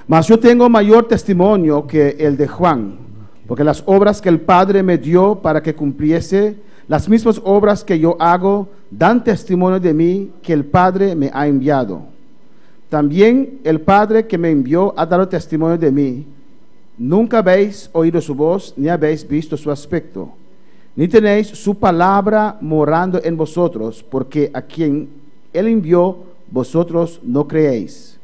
Mas yo tengo mayor testimonio que el de Juan, porque las obras que el Padre me dio para que cumpliese, las mismas obras que yo hago, dan testimonio de mí que el Padre me ha enviado. También el Padre que me envió ha dado testimonio de mí. Nunca habéis oído su voz, ni habéis visto su aspecto, ni tenéis su palabra morando en vosotros, porque a quien él envió, vosotros no creéis.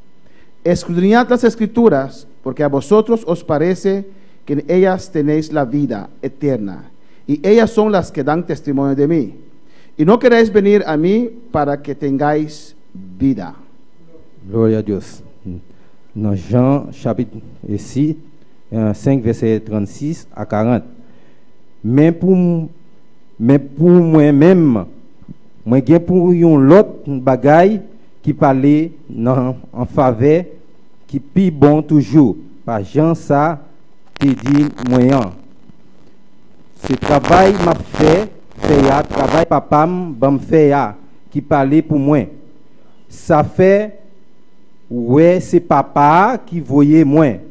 Escudriñad las escrituras, porque a vosotros os parece que en ellas tenéis la vida eterna, y ellas son las que dan testimonio de mí. Y no queréis venir a mí para que tengáis vida. Gloria a Dios. Dans Jean chapitre 6, 5, verset 36 à 40. Men pou men pou mwen menm, mwen gen pou yon lòt bagay ki pale nan an favè ki pi bon toujou, pa jan sa te di mwen an. Se travay m ap fè fè a, travay Papa m ban m fè a, ki pale pou mwen. Sa fè wè se Papa a ki voye mwen.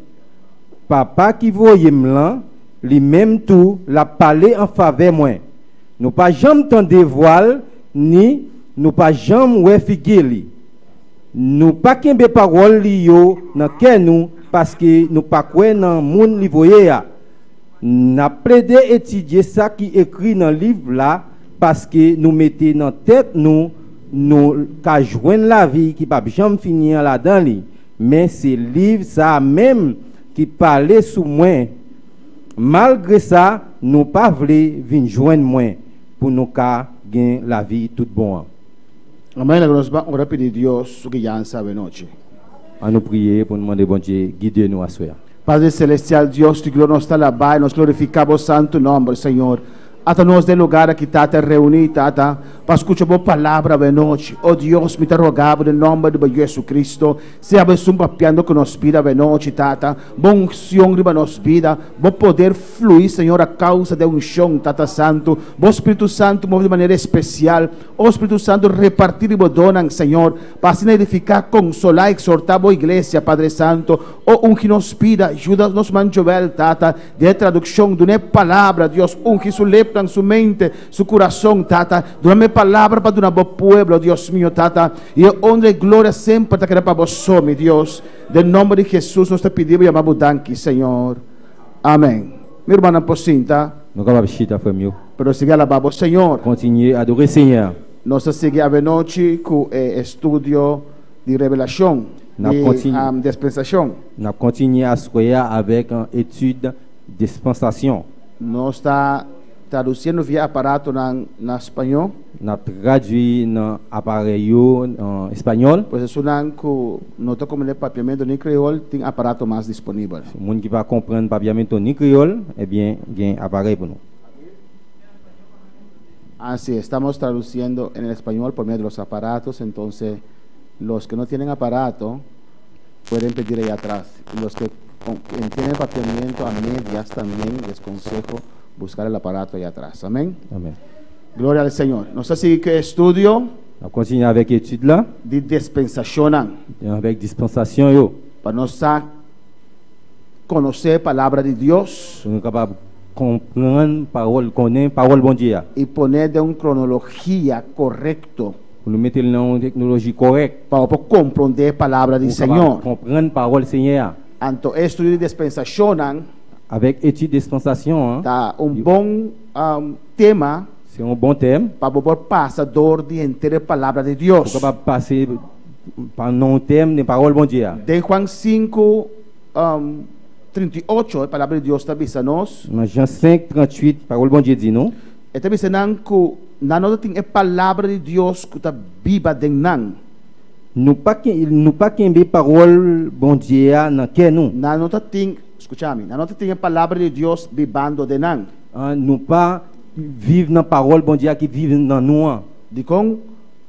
Papa ki voye m lan, li menm tou l ap pale an favè mwen. Nou pa janm tande vwa l ni nou pa janm wè figi li. Nou pa kenbe pawòl li yo nan kè nou paske nou pa kwè nan moun li voye a. N ap plede etidye sa ki ekri nan liv la paske nou mete nan tèt nou nou ka jwenn lavi ki pap janm fini an ladan li. Men se liv sa a menm ki pale sou mwen. Malgre sa, nou pa vle vin jwenn mwen pou nou ka gen lavi toutbon an. Amén. Nos ban ora pidi Dios su guiansa awe nochi. An nou priye pou nou mande Bondye gide nou aswè a. Padre Celestial, Dios di gloria, nos ta alabá i nos glorifiká bo santu nòmber, Señor. Ata nos den lugar aki, Tata, reuní, Tata, pa skucha bo palabra awe nochi. O Dios, mi ta roga bo den nòmber di bo Yu Jesucristo, sea bo esun papiando ku nos bida awe nochi, Tata. Bo unshon riba nos bida, bo poder flui, Señor, a kousa di e unshon, Tata Santu. Bo Spiritu Santu move di manera espesial. O Spiritu Santu, repartí di bo donnan, Señor, pa asina edifiká, konsolá, eksortá bo iglesia, Padre Santu. O ungi nos bida, yuda nos man Joel, Tata, den e tradukshon, duna e palabra, Dios, ungi su lepnan, su mente, su kurason, Tata, duna mi e palabra pa duna bo pueblo, Dios mio, Tata, i e honra i gloria semper ta keda pa bo so, mi Dios. Den nomber di Jesus nos ta pidi bo yama bo danki, Señor. Amen. Mi rumannan por sinta. Nou kapab chita, frè m yo. Pero sigui alabá bo Señor. Kontinye adore Señè a. Nos ta sigui avenochi ku e estudio di Revelashon, di Dispensashon. N ap kontinye aswè a avèk etid Dispansasyon. Nos ta tradusiendo via aparatonan na spañó. N ap tradui nan aparèy yo na español. Pues esunnan ku no ta komprendé papiamentu ni kreol tin aparato mas disponibel. Moun ki pa konprann papiamentu ni kreyòl, ebyen gen aparèy pou nou. Así, estamos traduciendo en el español por medio de los aparatos, entonces los que no tienen aparato pueden pedir ahí atrás. Y los que entienden papiamento a medias también les consejo buscar el aparato ahí atrás. Amén. Amén. Gloria al Señor. Nos ta sigui ku e estudio. N ap kontinye avèk etid la. Di dispensashonnan. Avèk dispansasyon yo. Pa nos sa konosé palabra di Dios. Pou nou kapab Konprann pawòl, konnen pawòl Bondye a. I pon'é den un kronologia korekto. Pou nou mete l nan yon teknoloji kòrèk. Pa bo por komprondé palabra di Señor. Pou w kapab konprann pawòl Senyè a. Anto e estudio di dispensashonnan. Avèk etid dispansasyon an. Ta un bon tema. Se yon bon tèm. Pa bo por pasa dor di henter e palabra di Dios. Pou w kapab pase pa nan yon tèm den pawòl Bondye a. Den Juan 5. 38, e palabra di Dios ta bisa nos. Na Jan 5, 38, parol Bondye di nou. E ta bisa nan ku nan no ta tin e palabra di Dios ku ta biba den nan. Nou pa nou pa kenbe parol Bondye a nan kè nou. Nan no ta tin, skucha mi, nan no ta tin e palabra di Dios bibando den nan. Nou pa viv nan parol Bondye a ki viv nan nou an. Dikon?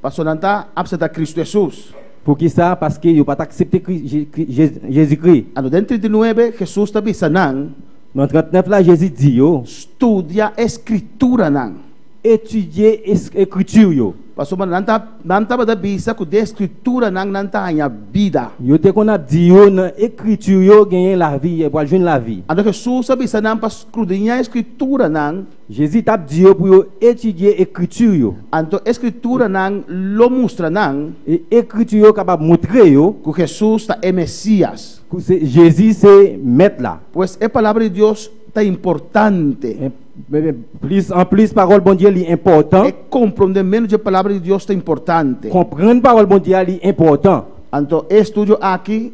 Pasobra nan ta apseptá Kristu Hesus. Poukisa? Paske yo pa t aksepte Jezikri. Anto den 39, Hesus ta bisa nan. Nan 39 la, Jezi di yo. Studia e Skrituranan. Etidye Ekriti yo. Pasobra nan ta nan tabata bisa ku den Skrituranan nan ta haña bida. Yo te konn ap di yo nan Ekriti yo genyen lavi, yo pral jwenn lavi. Anto Hesus a bisa nan pa skrudiñá e Skrituranan. Jezi tap di yo pou yo etidye Ekriti yo. Anto e Skrituranan lo mustra nan. E Ekriti yo kapab moutre yo. Ku Hesus ta e Mesias. Ku Jezi se Mèt la. Pues e Palabra di Dios ta importante. Plis an plis pawòl Bondye li enpòtan. E komprondementu dje Palabra di Dios ta importante. Konprann pawòl Bondye a li enpòtan. Anto e estudio aki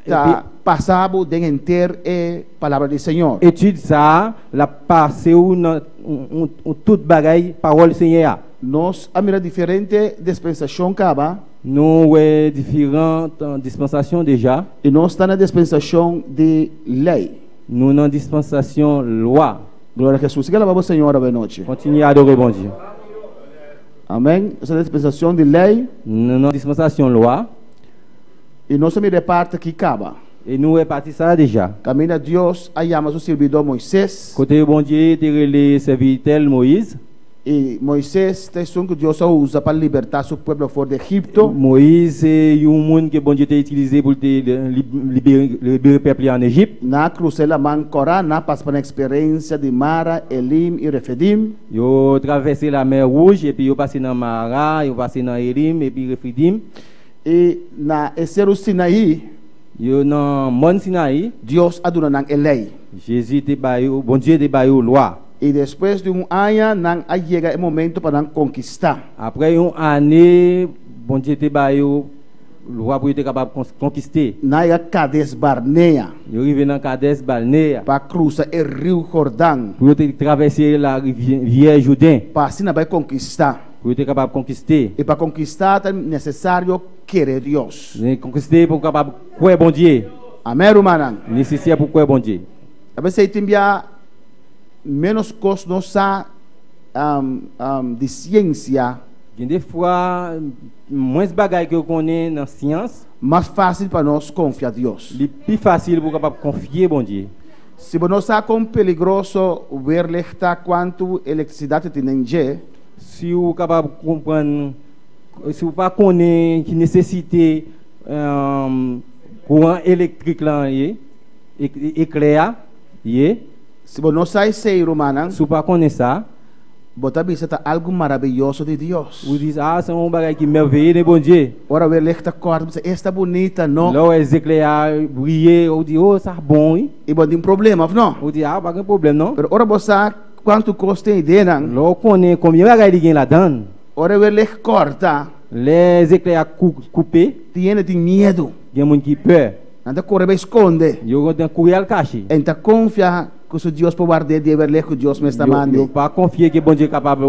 ta pasa bo den henter e Palabra di Señor. Etid sa a la pase ou nan un tout bagay pawòl Senyè a. Nos a mira diferente dispensashon kaba. Nou wè diferant dispansasyon deja. I nos ta na dispensashon di lei. Nou nan dispansasyon lwa. Gloria a Jesus. Sigui alaba bo Señor awe nochi. Kontinye adore Bondye. Amen. Nos ta den dispensacion di ley. Nou nan dispensacion lwa. Y nos a mira e parti aki caba. E nou wè pati sa a deja. Caminda Dios a yama su sirbidor Moises. Kote Bondye te rele sèvitè l Moyiz. I Moises ta esun ku Dios a usa pa libertá su pueblo for di Egipto. Moiz se yon moun ke Bondye te itilize pou l te libere pèp li an Ejip. Nan a krusa e Laman Kòrá, nan a pasa pa nan eksperensia di Mara, Elim i Refedim. Yo travèse Lamè Wouj epi yo pase nan Mara, yo pase nan Elim epi Refidim. I na e Seru Sinaí. Yo nan Mòn Sinaí. Dios a duna nan e Lei. Jezi te ba yo, Bondye te ba yo Lwa. I despues di un aña nan a yega e momento pa nan konkistá. Aprè yon ane, Bondye te ba yo lwa pou yo te kapab konkiste. Nan a yega Kades Barnea. Yo rive nan Kades Barnea. Pa krusa e riu Jordan. Pou yo te travèse larivyè Jouden. Pa asina bai konkistá. Pou yo te kapab konkiste. I pa konkistá ta nesesario kere Dios. Konkiste pou kapab kwè Bondye. Amèn, rumannan. Nesesè pou kwè Bondye. P'esei tin bia. Ménos kos nos sa di siensia. Gen de fwa, mwens bagay ke ou konnen nan syans. Mas fásil pa nos konfia Dios. Li pi fasil pou kapab konfye Bondye. Si bo no sa kon peligroso weerlicht ta kuantu elektrisidat e tin den dje. Si ou kapab konprann, si ou pa konnen ki nesesite kouran elektrik lan ye, eklè a ye. Si bo no sa esei, rumannan. Si w pa konnen sa. Bo ta bisa ta algu maraviyoso di Dios. Bo di, Ah, sa un bagay ki mèrveye den Bondye. Ora welek ta kòrta, bo bisa, Esta bunita, no? Lè w wè zeklè a briye, ou di, Oh, sa bon wi. I bo tin problema, òf no? Ou di, Ah, pa gen pwoblèm non. Pero ora bo sa kuantu kos tin eidenan. Lè w konnen konbyen bagay li gen ladan l. Ora welek kòrta. Lè zeklè a koupe. Tin hende tin miedu. Gen moun ki pè. Nan ta kore bai skonde. Yo kontan kouri al kache. En ta konfia ku su Dios por ward'é di e berleh ku Dios mes ta mand'é. Yo pa konfia ke Bondye kapab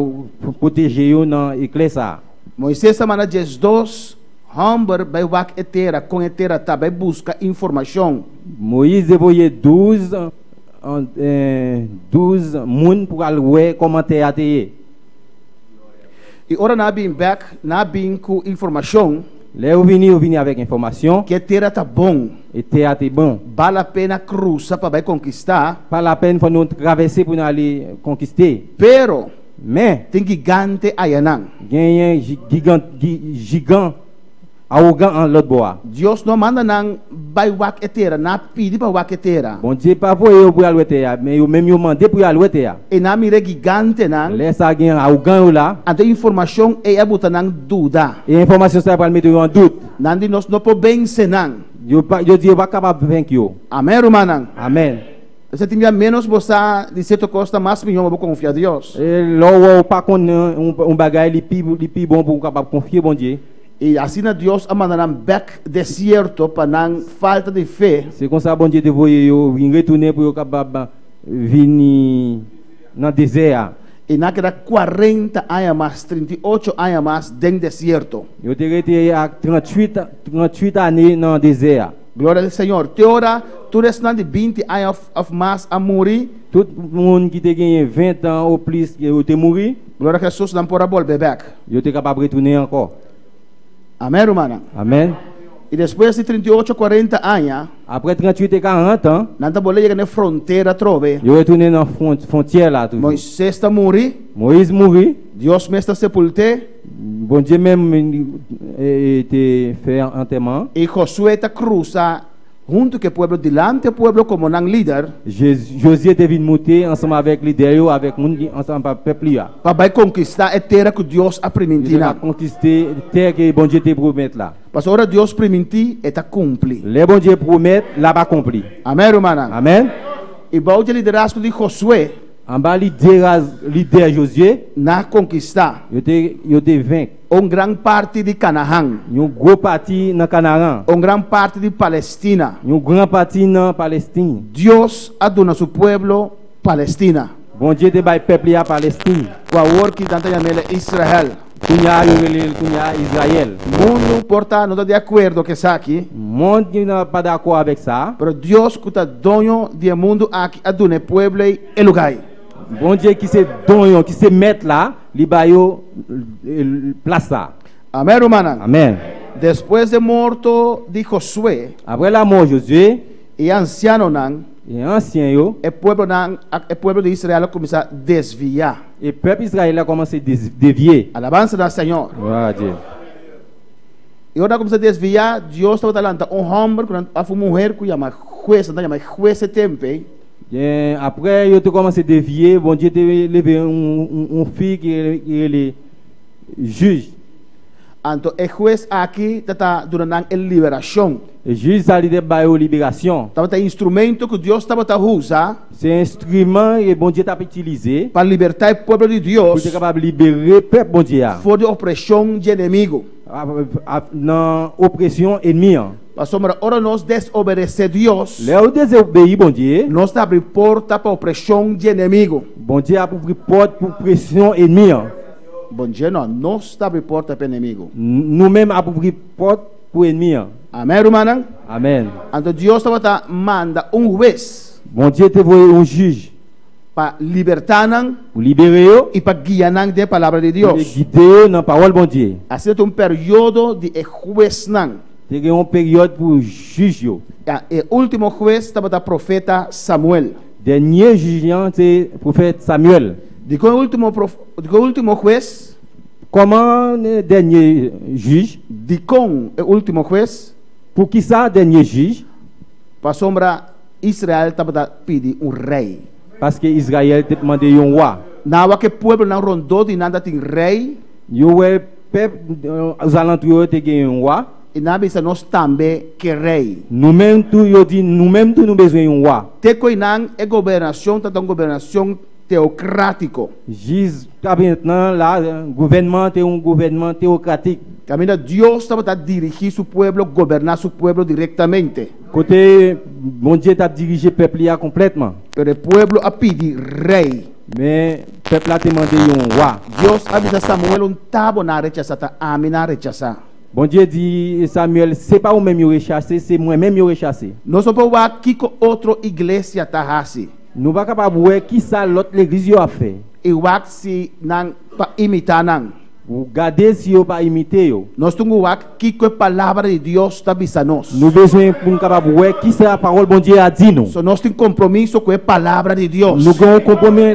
proteje yo nan eklè sa a. Moises a manda 12 hòmber bai wak e tera, kon e tera ta, bai buska informashon. Moiz te voye 12 12 moun pou al wè kòman tè a te ye. I ora nan a bin bèk, nan a bin ku informashon. Lè yo vini, yo vini avèk enfòmasyon. Ke tera ta bon. E tè a te bon. Ba lapena krusa pa bai konkistá. Pa lapèn fò nou travèse pou nou ale konkiste. Pero. Men. Tin gigante ayanan. Genyen gigant, jigan, awogan an lòt bò a. Dios no a manda nan bai wak e tera, nan a pidi pa wak e tera. Bondye pa voye yo pou y al wè tè a, men yo menm yo mande pou y al wè tè a. E nan a mira e gigantenan. Lè sa a gen awogan yo la. Anto e informashon ei a buta nan duda. E informashon sa a pral mete yo an dout. Nan di nos no por vense nan. Yo pa, yo di yo pa kapab venk yo. Amèn, rumannan. Amèn. Esei tin bia ménos bo sa di sierto kos ta mas mihó pa bo konfia Dios. E lò wou pa konnen un bagay li pi li pi bon pou ou kapab konfye Bondye. I asina Dios a manda nan bèk desierto pa nan falta di fe. Se konsa Bondye te voye yo vin retounen pou yo kapab vini nan dezè a. I nan a keda 40 aña mas, 38 aña mas den desierto. Yo te rete ak 38, 38 ane nan dezè a. Gloria al Señor. Te ora tur esnan di 20 aña of mas a muri. Tout moun ki te genyen 20 an o plis yo te muri. Gloria a Jesus, nan por a bolbe bèk. Yo te kapab retounen ankò. Amèn, rumannan. Amèn. I despues di 38 o 40 aña. Apre 38 e 40 an. Nan ta bolbe yega na e frontera atrobe. Yo retounen nan fwontyè la toujou. Moises ta muri. Moiz muri. Dios mes ta sepult'é. Bondye menm te fè antèman. I Josué ta krusa huntu ku e pueblo dilanti e pueblo komo nan lider. Josué te vin moute ansanm avèk lidè yo, avèk moun ki ansanm avèk pèp li a. Pa bai konkistá e tera ku Dios a primintí Yo te nan. ka konkiste tè ke Bondye te pwomèt la. Pasobra ora Dios primintí, e ta kumpli. Lè Bondye pwomèt, l ap akonpli. Amèn, rumannan. Amèn. I bou dje liderazgo di Josué. Anba lidè Josué. Nan a konkistá. Yo te yo te venk. Un gran parti di Kanahan. Yon gwo pati nan Kanaran. Un gran parti di Palestina. Yon gran pati nan Palestin. Dios a duna su pueblo Palestina. Bondye te bay pèp li a Palestin. Ku awor ki nan ta yam'el Israel. Kounye a yo rele l kounye a Izrayèl. Mundu por ta no ta di akuerdo ku esaki. Mond ki pa dakò avèk sa. Pero Dios ku ta doño di e mundu aki a duna e pueblo ei e lugá ei. Bondye ki se doño, ki se mèt la, li ba yo plas sa. Amèn, rumannan. Amèn. Despues di morto di Josué. Apre lamò Josué. E ansianonan. E ansyen yo. E pueblonan, e pueblo di Israel a kuminsá desviá. E pèp Israel a kòmansé devié. Alabansa na Señor. Gloria a Dios. I ora nan a kuminsá desviá, Dios tabata lanta un hòmber ku nan òf un muher ku yama hues, nan ta yama hues e tempu ei. Aprè yo te kòmanse devié, Bondye te leve un fi ki rele jij. Anto e hues aki ta ta duna nan e liberashon. E jij sa li te ba yo liberashon. Tabata e instrumento ku Dios tabata usa. Se instriman e Bondye tap itilize. Pa libertá e pueblo di Dios. Pou te kapab libere pèp Bondye a. For di opreshon dje enemigu. Nan opresyon enmi an. Pasobra ora nos desobedesé Dios. Lè ou dezobeyi Bondye. Nos ta abri porta pa opreshon dje enemigu. Bondye ap ouvri pòt pou presyon enmi an. Bondye no, nos ta abri porta pa enemigu. Nou menm ap ouvri pòt pou enmi an. Amèn, rumannan? Amèn. Anto Dios tabata manda un hues. Bondye te voye un jij. Pa libertá nan. Pou libere yo. I pa guia nan den e palabra di Dios. Pou te gide yo nan pawòl Bondye. Asina ta un periodo di e huesnan. Te gen un peryòd pou jij yo. Ya, e último hues tabata profeta Samuel. Dènye jij lan se pwofèt Samuel. Dikon e último prof, dikon e último hues? Kòman dènye jij? Dikon e último hues? Poukisa dènye jij? Pasobra Israel tabata pidi un rei. Paske Israel te mande yon wa. Nan wak e pueblonan rondó di nan ta tin rei. Yo wè pèp ozalantou yo te gen yon wa. I nan a bisa, Nos tambe ke rei. Nou menm tou, yo di, nou menm tou nou bezwen yon wa. Te koe nan e gobernashon ta ta un gobernashon teokrátiko. Jiska mentnan la, gouvènman an te yon gouvènman teokratik. Kaminda Dios tabata dirigí su pueblo, goberná su pueblo direktamente. Kote Bondye t ap dirije pèp li a konplètman. Pero e pueblo a pidi rei. Men, pèp la te mande yon wa. Dios a bisa Samuel, Un ta bo nan a rechasá, ta ami nan a rechasá. Bondye di Samuel, Se pa ou menm yo rechase, se mwen menm yo rechase. Nos no por wak kiko otro iglesia ta hasi. Nou pa kapab wè kisa lòt legliz yo ap fè. I wak si nan pa imitá nan. Ou gade si yo pa imite yo. Nos tin ku wak kiko e Palabra di Dios ta bisa nos. Nou bezwen pou nou kapab wè kisa Pawòl Bondye a di nou. So nos tin kompromiso ku e Palabra di Dios. Nou gen yon konpromi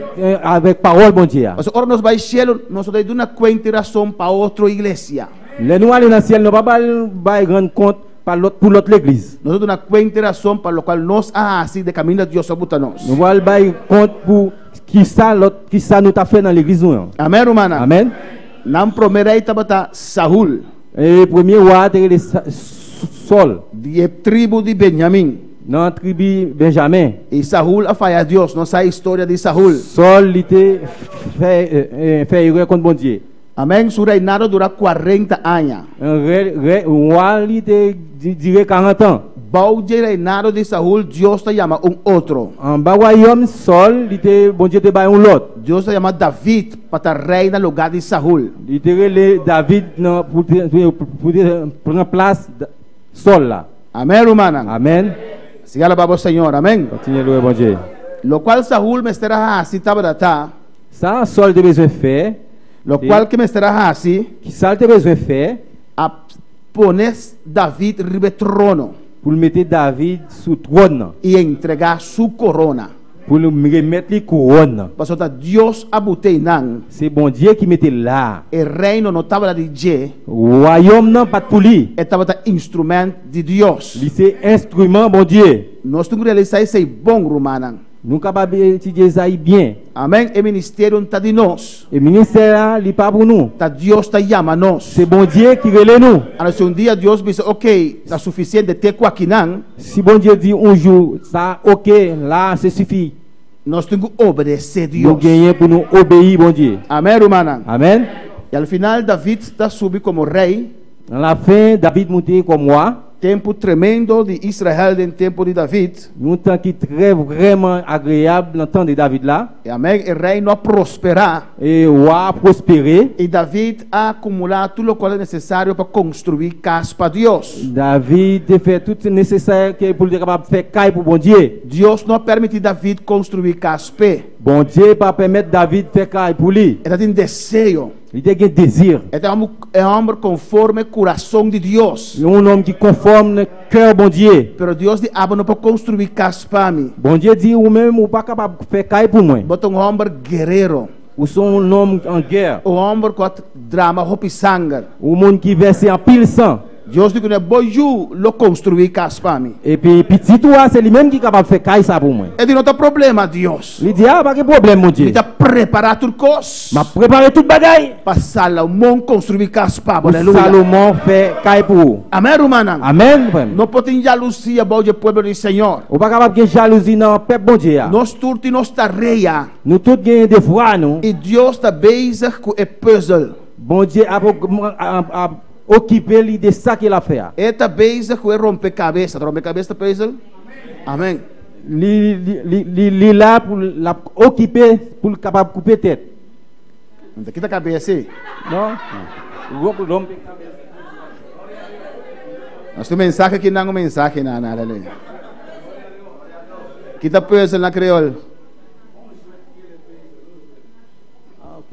avèk Pawòl Bondye a. Pasobra ora nos bai shelu, nos no ta duna kuenta i rason pa otro iglesia. Lè nou ale nan syèl, nou pa pral bay rann kont pa lòt pou lòt legliz. Nos ta duna kuenta i rason pa lokual nos a hasi den kaminda Dios a buta nos. Nou pral bay kont pou. Kisa lòt kisa nou ta fè nan legliz nou an? Amèn rumannan. Amèn. Nan promé rei tabata Saul. E premye wa a te rele Sòl. Di e tribu di Benjamin. Nan tribi Benjamin. I Saul a faya Dios. Nos sa e historia di Saul. Sòl li te fè fè erè kont Bondye. Amèn. Su reinado dura 40 aña. Re wa li te dire karantan. Bou dje reinado di Saul, Dios ta yama un otro. Anba wayòm Saul, li te, Bondye te bay un lòt. Dios ta yama David pa ta rei na lugá di Saul. Li te rele David nan pou te pou te pran plas Saul la. Amèn, rumannan. Amèn. Sigui alabá bo Señor. Amèn. Kontinye loue Bondye. Lokual Saul mester a hasi tabata ta. Sa Saul te bezwen fè. Lokual ke mester a hasi. Ki sa l te bezwen fè? A pone David riba e trono. Pou l mete David sou twòn nan. I entregá su korona. Pou l remèt li kouwòn nan. Pasobra ta Dios a but'é einan. Se Bondye ki mete l la. E reino no tabata di dje. Wayòm nan pa t pou li. E tabata instrument di Dios. Li se enstriman Bondye. Nos tin ku realisá esei bon, rumannan. Nou kapab etidye Ezayi byen. Amèn. E ministerio n ta di nos. E ministè a li pa pou nou. Ta Dios ta yama nos. Se Bondye ki rele nou. Anto si un dia Dios bisa, Ok, ta sufisiente te ku akinan. Si Bondye di un jou sa ok, la se sifi. Nos tin ku obedesé Dios. Nou genyen pou nou obeyi Bondye. Amèn, rumannan. Amèn. I al final David ta subi komo rei. Na la fen David moute kòm wa. Tempu tremendo di Israel den tempu di David. Yon tan ki trè vrèman agreyab nan tan de David la. I amèn, e reino a prosperá. E wa a prospere. I David a akumulá tur lokual ta nesesario pa konstruí kas pa Dios. David te fè tout nesesè ke pou li te kapab fè kay pou Bondye. Dios no a permití David konstruí kas p'e. Bondye pa pèmèt David fè kay pou li. E ta tin deseo. Li te gen dezi. E ta e hòmber konforme kurason di Dios. Yon nonm ki konfòm nan kè Bondye. Pero Dios di, Abo no por konstruí kas pa mi. Bondye di, Ou menm ou pa kapab fè kay pou mwen. Bo ta un hòmber guerero. Ou se yon nonm an gè. Un hòmber ku a drama hopi sanger. Un moun ki vèse anpil san. Dios di kuné, Bo yu lo konstruí kas pa mi. Epi pitit ou a, se li menm ki kapab fè kay sa pou mwen. E di, No ta problema, Dios. Li di, Ah, pa gen pwoblèm, Bondye. Mi ta prepará tur kos. M ap prepare tout bagay. Pa Salomon konstruí kas pa bo. Pou Aleluya. Salomon fè kay pou ou. Amèn, rumannan. Amèn, frè m. No por tin jalusia bou dje pueblo di Señor. Ou pa kapab gen jalouzi nan pèp Bondye a. Nos tur tin nos tarea. Nou tout genyen devwa nou. I Dios ta bezig ku e pùzel. Bondye ap okipe li de sa ke l ap fè a. E ta bezig ku e rompekabes. Ta rompekabes ta pùzel? Amèn. Li la pou l ap okipe pou l kapab koupe tèt. Nan ta kita kabes e. No. Rompekabes. Nos tin mensahe ki nan un mensahe nan aleluya. Kita pùzel na kreol. Ah, ok.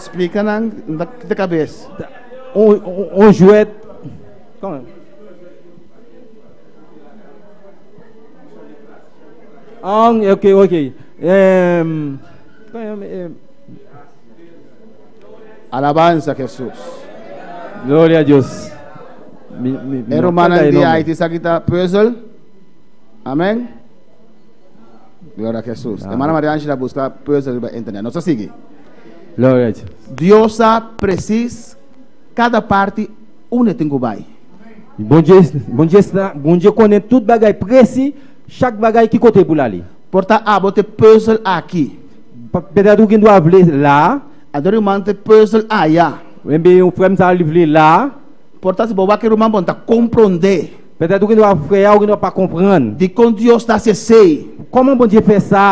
Splika nan, kita kabes. Un jwèt. Kòman? Ah, ok, ok. Um, Alabanza a Jesús. Gloria a Dios. Mi, hermana di Haití sa kita puzzle. Amén. Gloria a Jesús. Ah. Hermana María Ángela busca puzzle riba internet. Nos a sigui. Gloria a Dios. Dios sa precies cada parti unda tin cu bay. Bondye, Bondye sa, Bondye konnen tout bagay presi, chak bagay ki kote pou l ale. Por ta abo te puzzle aki. Petèt ou gen dwa vle la. Anto ruman te puzzle aya. Enben yon frè m sa li vle la. Por ta si bo wak e ruman bon ta kompronde. Petèt ou gen dwa frè a ou gen dwa pa konprann. Dikon Dios ta hasi esei? Kòman Bondye fè sa?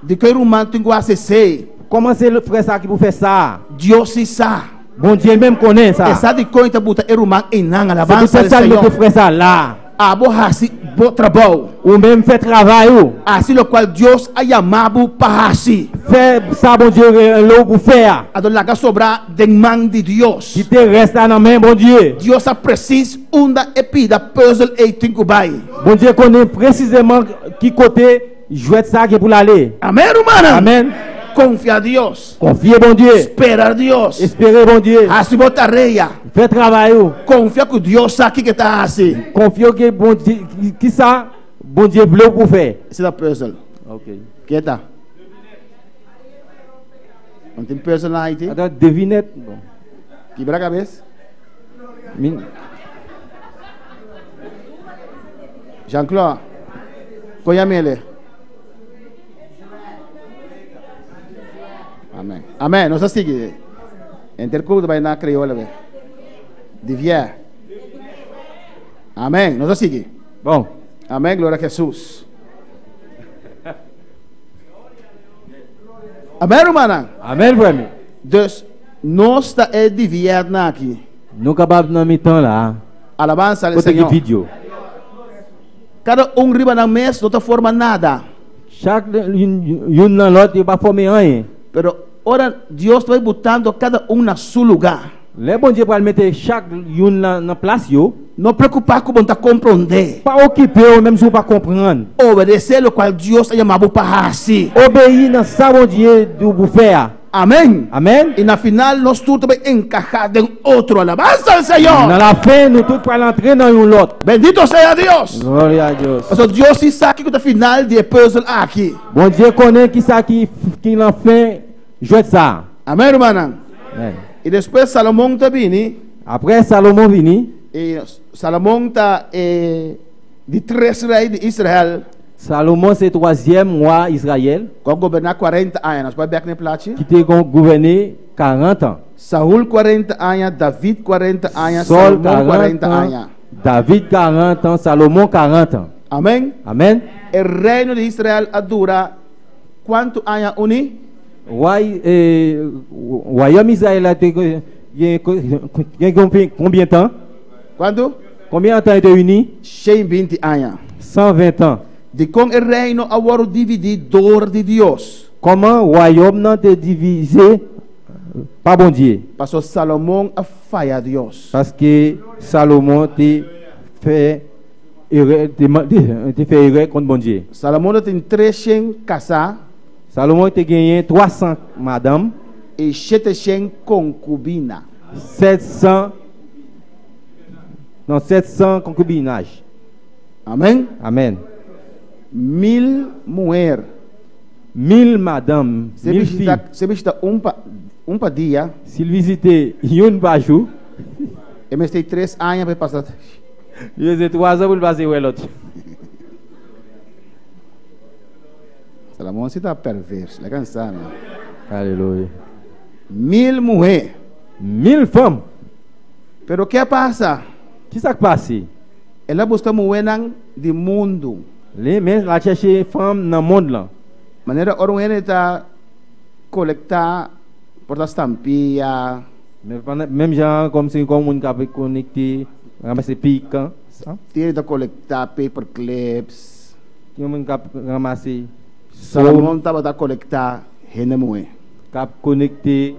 Dikon e ruman tin ku hasi esei? Kòman se frè sa ki pou fè sa? Dios si sa. Bondye menm konnen sa. E sa dikon i ta buta e ruman einan. Se Alabansa poutèt al sa li mete Señor. frè sa la. Abo hasi bo trabou. Ou menm fè travay ou. Hasi lokual Dios a yama bo pa hasi. Fè sa Bondye rele w pou fè a. Anto laga sobra den man di Dios. Kite rès la nan men Bondye. Dios sa presis unda e pida pùzel ei tin ku bai. Bondye konnen presizeman ki kote jwèt sa gen pou l ale. Amen rumannan. Amen. Konfia Dios. Konfye Bondye. Spera Dios. Espere Bondye. Hasi bo tarea. Fè travay ou. Konfia ku Dios sa kiko e ta hasi. Konfye ke Bondye kisa Bondye vle w pou fè. Esei ta pùzel. Ok. Ke ta? No tin pùzel na Haiti? Ata devinèt. Bon. Kibra kabes? Min. Jean Claude. Konya mele. Amen. Amen. Nos a sigui. Enter culto bai na creole be. Divier. Amen. Nos a sigui. Bon. Amen. Gloria a Jesus. Amen, hermana. Amen, frè. Dus, nos ta e divier na aki. Nou kapab nan mitan la. Alabanza al Kote ki Señor. video. Kada un riba nan mes no ta forma nada. Chak youn nan lòt yo pa fòme anyen. Pero ora Dios ta bai butando kada un na su lugá. Lè Bondye pral mete chak youn lan nan plas yo. No preokupá ku bo no ta komprondé. Pa okipe w menm si w pa konprann. Obedesé lokual Dios a yama bo pa hasi. Obeyi nan sa Bondye di w pou fè a. Amén. Amén. I na final nos tur ta bai enkahá den otro. Alabansa al Señor. Nan lafen nou tout pral antre nan yon lòt. Bendito sea Dios. Gloria a Dios. Pasobra Dios si sa kiko ta final di e pùzel aki. Bondye konnen kisa ki ki lan fen jwèt sa a. Amén, rumannan. Amén. I despues Salomon ta bini. Apre Salomon vini. I Salomon ta e di tres rei di Israel. Salomon se twazyèm wa Izrayèl. Ku a goberná kuarenta aña. Nos bai bèk na e plachi. Ki te gouvène 40 an. Saul 40 aña, David 40 aña, Saul Salomon 40 40 an, aña. David 40 an, Salomon 40 an. Amén. Amèn. E reino di Israel a dura kuantu aña uní? Wa wayòm Izrayèl la te gen konbyen tan? Kuantu? Konbyen tan yo te uni? 120 aña. 120 an. Dikon e reino a wòrdu dividí dor di Dios? Kòman wayòm nan te divize pa Bondye? Pasobra Salomon a faya Dios. Paske Salomon te fè erè, te fè erè kont Bondye. Salomon te tin 300 kasá. Salomon te genyen 300 madanm. I 700 konkubina. 700. Non, 700 konkubinaj. Amen. Amen. 1000 muher. 1000 madanm, 1000 fi. Se bishita un pa un pa dia. Si l vizite youn pa jou. E mester 3 aña pa e pasa. Li mester 3 an pou l pase wè lòt. Salomon si ta pervers, laga sa no. Aleluya. 1000 muher. 1000 fanm. Pero ke pasa? Ki sa k pase? El a buska muhénan di mundu. Li men la chèche fanm nan mond lan. Manera ora un hende ta kolektá por ta stampia. Menm jan kòm si kon moun kap konekte ranmase pikan. Tin hende ta kolektá paper clips. Tin moun kap ranmase. Salomon tabata kolektá hende muhé. Kap konekte.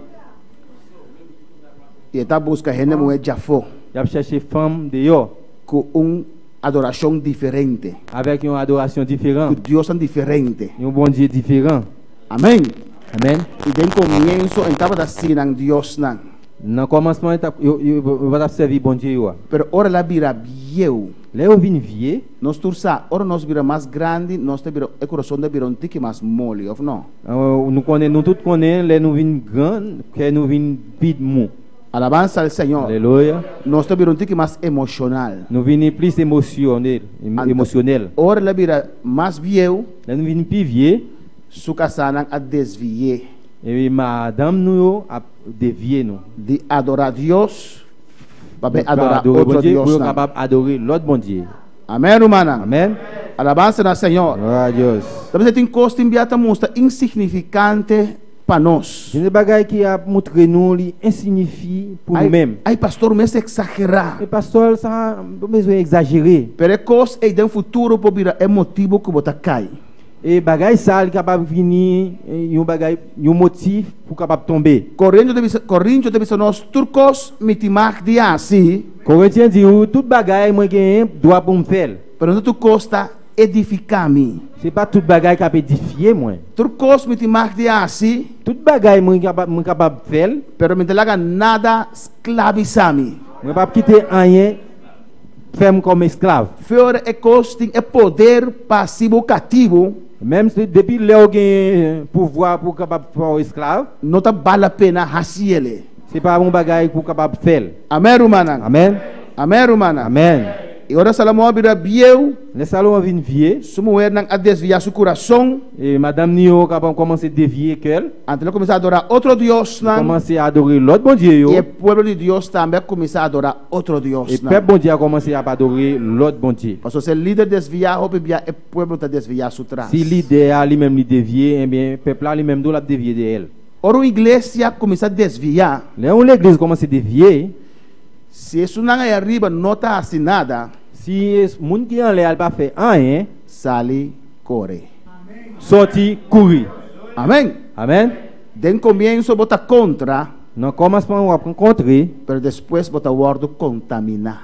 I e ta buska hende muhé djafó. Y ap chèche fanm deyò. Ku un adorashon diferente. Avèk yon adorasyon diferan. Ku Diosnan diferente. Yon Bondye diferan. Amèn. Amèn. I den komienso e tabata sigui nan diosnan. Nan kòmansman yo pa tap sèvi Bondye yo a. Pero ora el a bira bieu. Lè yo vin vie. Nos tur sa, ora nos bira mas grandi, nos ta bira, e kurason ta bira un tiki mas moli, òf no? Nou konnen, nou tout konnen, lè nou vin gran, kè nou vin pi mou. Alabansa al Señor. Aleluya. Nos ta bira un tiki mas emoshonal. Nou vini plis emosyonel, emosyonèl. Ora el a bira mas bieu. Lè nou vin pi vye. Su kasánan a desvi'é. E madanm nou yo ap devye nou. Di adorá Dios, pa bai adorá otro Bondye, pou yo diosnan. kapab adore lòt bondye. Amèn, rumannan. Amèn. Alabansa na Señor. Gloria a Dios. Ta bisa tin kos tin bia ta mustra insignifikante pa nos. Tin de bagay ki ap moutre nou li ensignifi pou nou Ai, menm. ai pastor mester eksagerá. E pastor sa bo bezwen egzajere. Pero e kos ei den futuro por bira e motibu ku bo ta kai. E bagay sa li kapab vini yon bagay, yon motif pou kapab tonbe. Korintio ta bisa, Korintio ta bisa nos tur kos mi tin mag di hasi. Korentyen di ou, tout bagay mwen genyen dwa pou m fè l. Pero no tur kos ta edifiká mi. Se pa tout bagay k ap edifye mwen. Tur kos mi tin mag di hasi. Tout bagay mwen kapab, mwen kapab fè l. Pero mi ta laga nada sklabisá mi. Mwen pap kite anyen. Fè m kòm esklav. Fior e kos tin e poder pa hasi bo katibu. Menm si depi lè ou gen pouvwa pou kapab fè w esklav. No ta bal la pena hasi ele. Se pa yon bagay pou kapab fè l. Amèn rumannan. Amèn. Amèn rumannan. Amèn. I ora Salomon a bira bieu. Lè Salomon vin vye. Su muhernan a desviá su kurason. E madanm ni yo kapab kòmanse devye kè l. Anto el a kuminsá adorá otro diosnan. Li kòmanse adore lòt bondye yo. I e pueblo di Dios tambe a kuminsá adorá otro diosnan. E pèp Bondye a kòmanse ap adore lòt bondye. Pasobra si e lider desviá, hopi bia e pueblo ta desviá su tras. Si lidè a li menm li devye, enben pèp la li menm tou l ap devye dèyè l. Ora un iglesia kuminsá desviá. Lè un legliz kòmanse devye. Si esunnan ei ariba no ta hasi nada. Si e moun ki anlè a li pa fè anyen. Sali kore. Soti kouri. Amèn. Amèn. Den komienso bo ta kontra. Nan kòmansman w ap rankontre. Pero despues bo ta wòrdu kontaminá.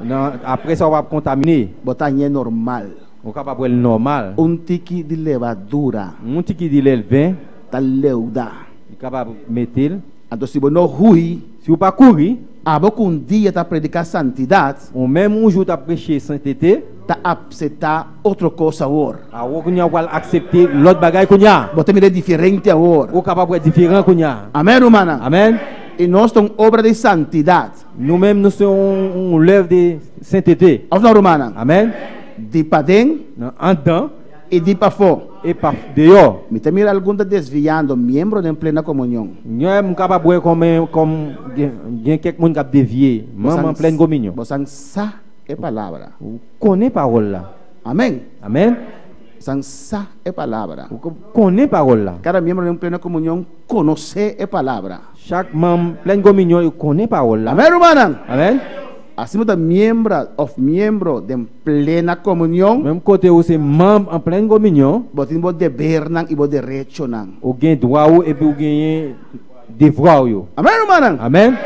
Nan apre sa w ap kontamine. Bo ta hañ'é normal. Ou kapab wè l nòmal. Un tiki di levadura. Un tiki di lèlven. Ta leuda. Li kapab mete l. Anto si bo no hui. Si ou pa kouri. Abo ku un dia ta prediká santidat. Ou menm un jou ta preche sentete. Ta apseptá otro kos awor. Awor kounya ou pral aksepte lòt bagay kounya. Bo ta mira diferente awor. Ou kapab wè diferan kounya. Amèn rumannan. Amèn. I nos ta un obra di santidat. Nou menm nou se un lèv de sentete. Òf no rumannan? Amèn. Di paden. Nan andan. I di pafó. E pa deyò. Mi ta mira algun ta desviando miembro den plena komunion. Ñe m kapab wè kòm kòm gen kèk moun k ap devye manm an plèn kominyon. Bosan sa e palabra. Ou konnen pawòl la. Amèn. Amèn. Bosan sa e palabra. Ou konnen pawòl la. Kada miembro den plena komunion konosé e palabra. Chak manm plèn kominyon yo konnen pawòl la. Amèn rumannan. Amèn. Asina bo ta miembra òf miembro den plena komunion. Menm kote ou se manm an plèn kominyon. Bo tin bo debernan i bo derechonan. Ou gen dwa ou epi ou genyen devwa ou yo. Amèn rumannan. Amèn.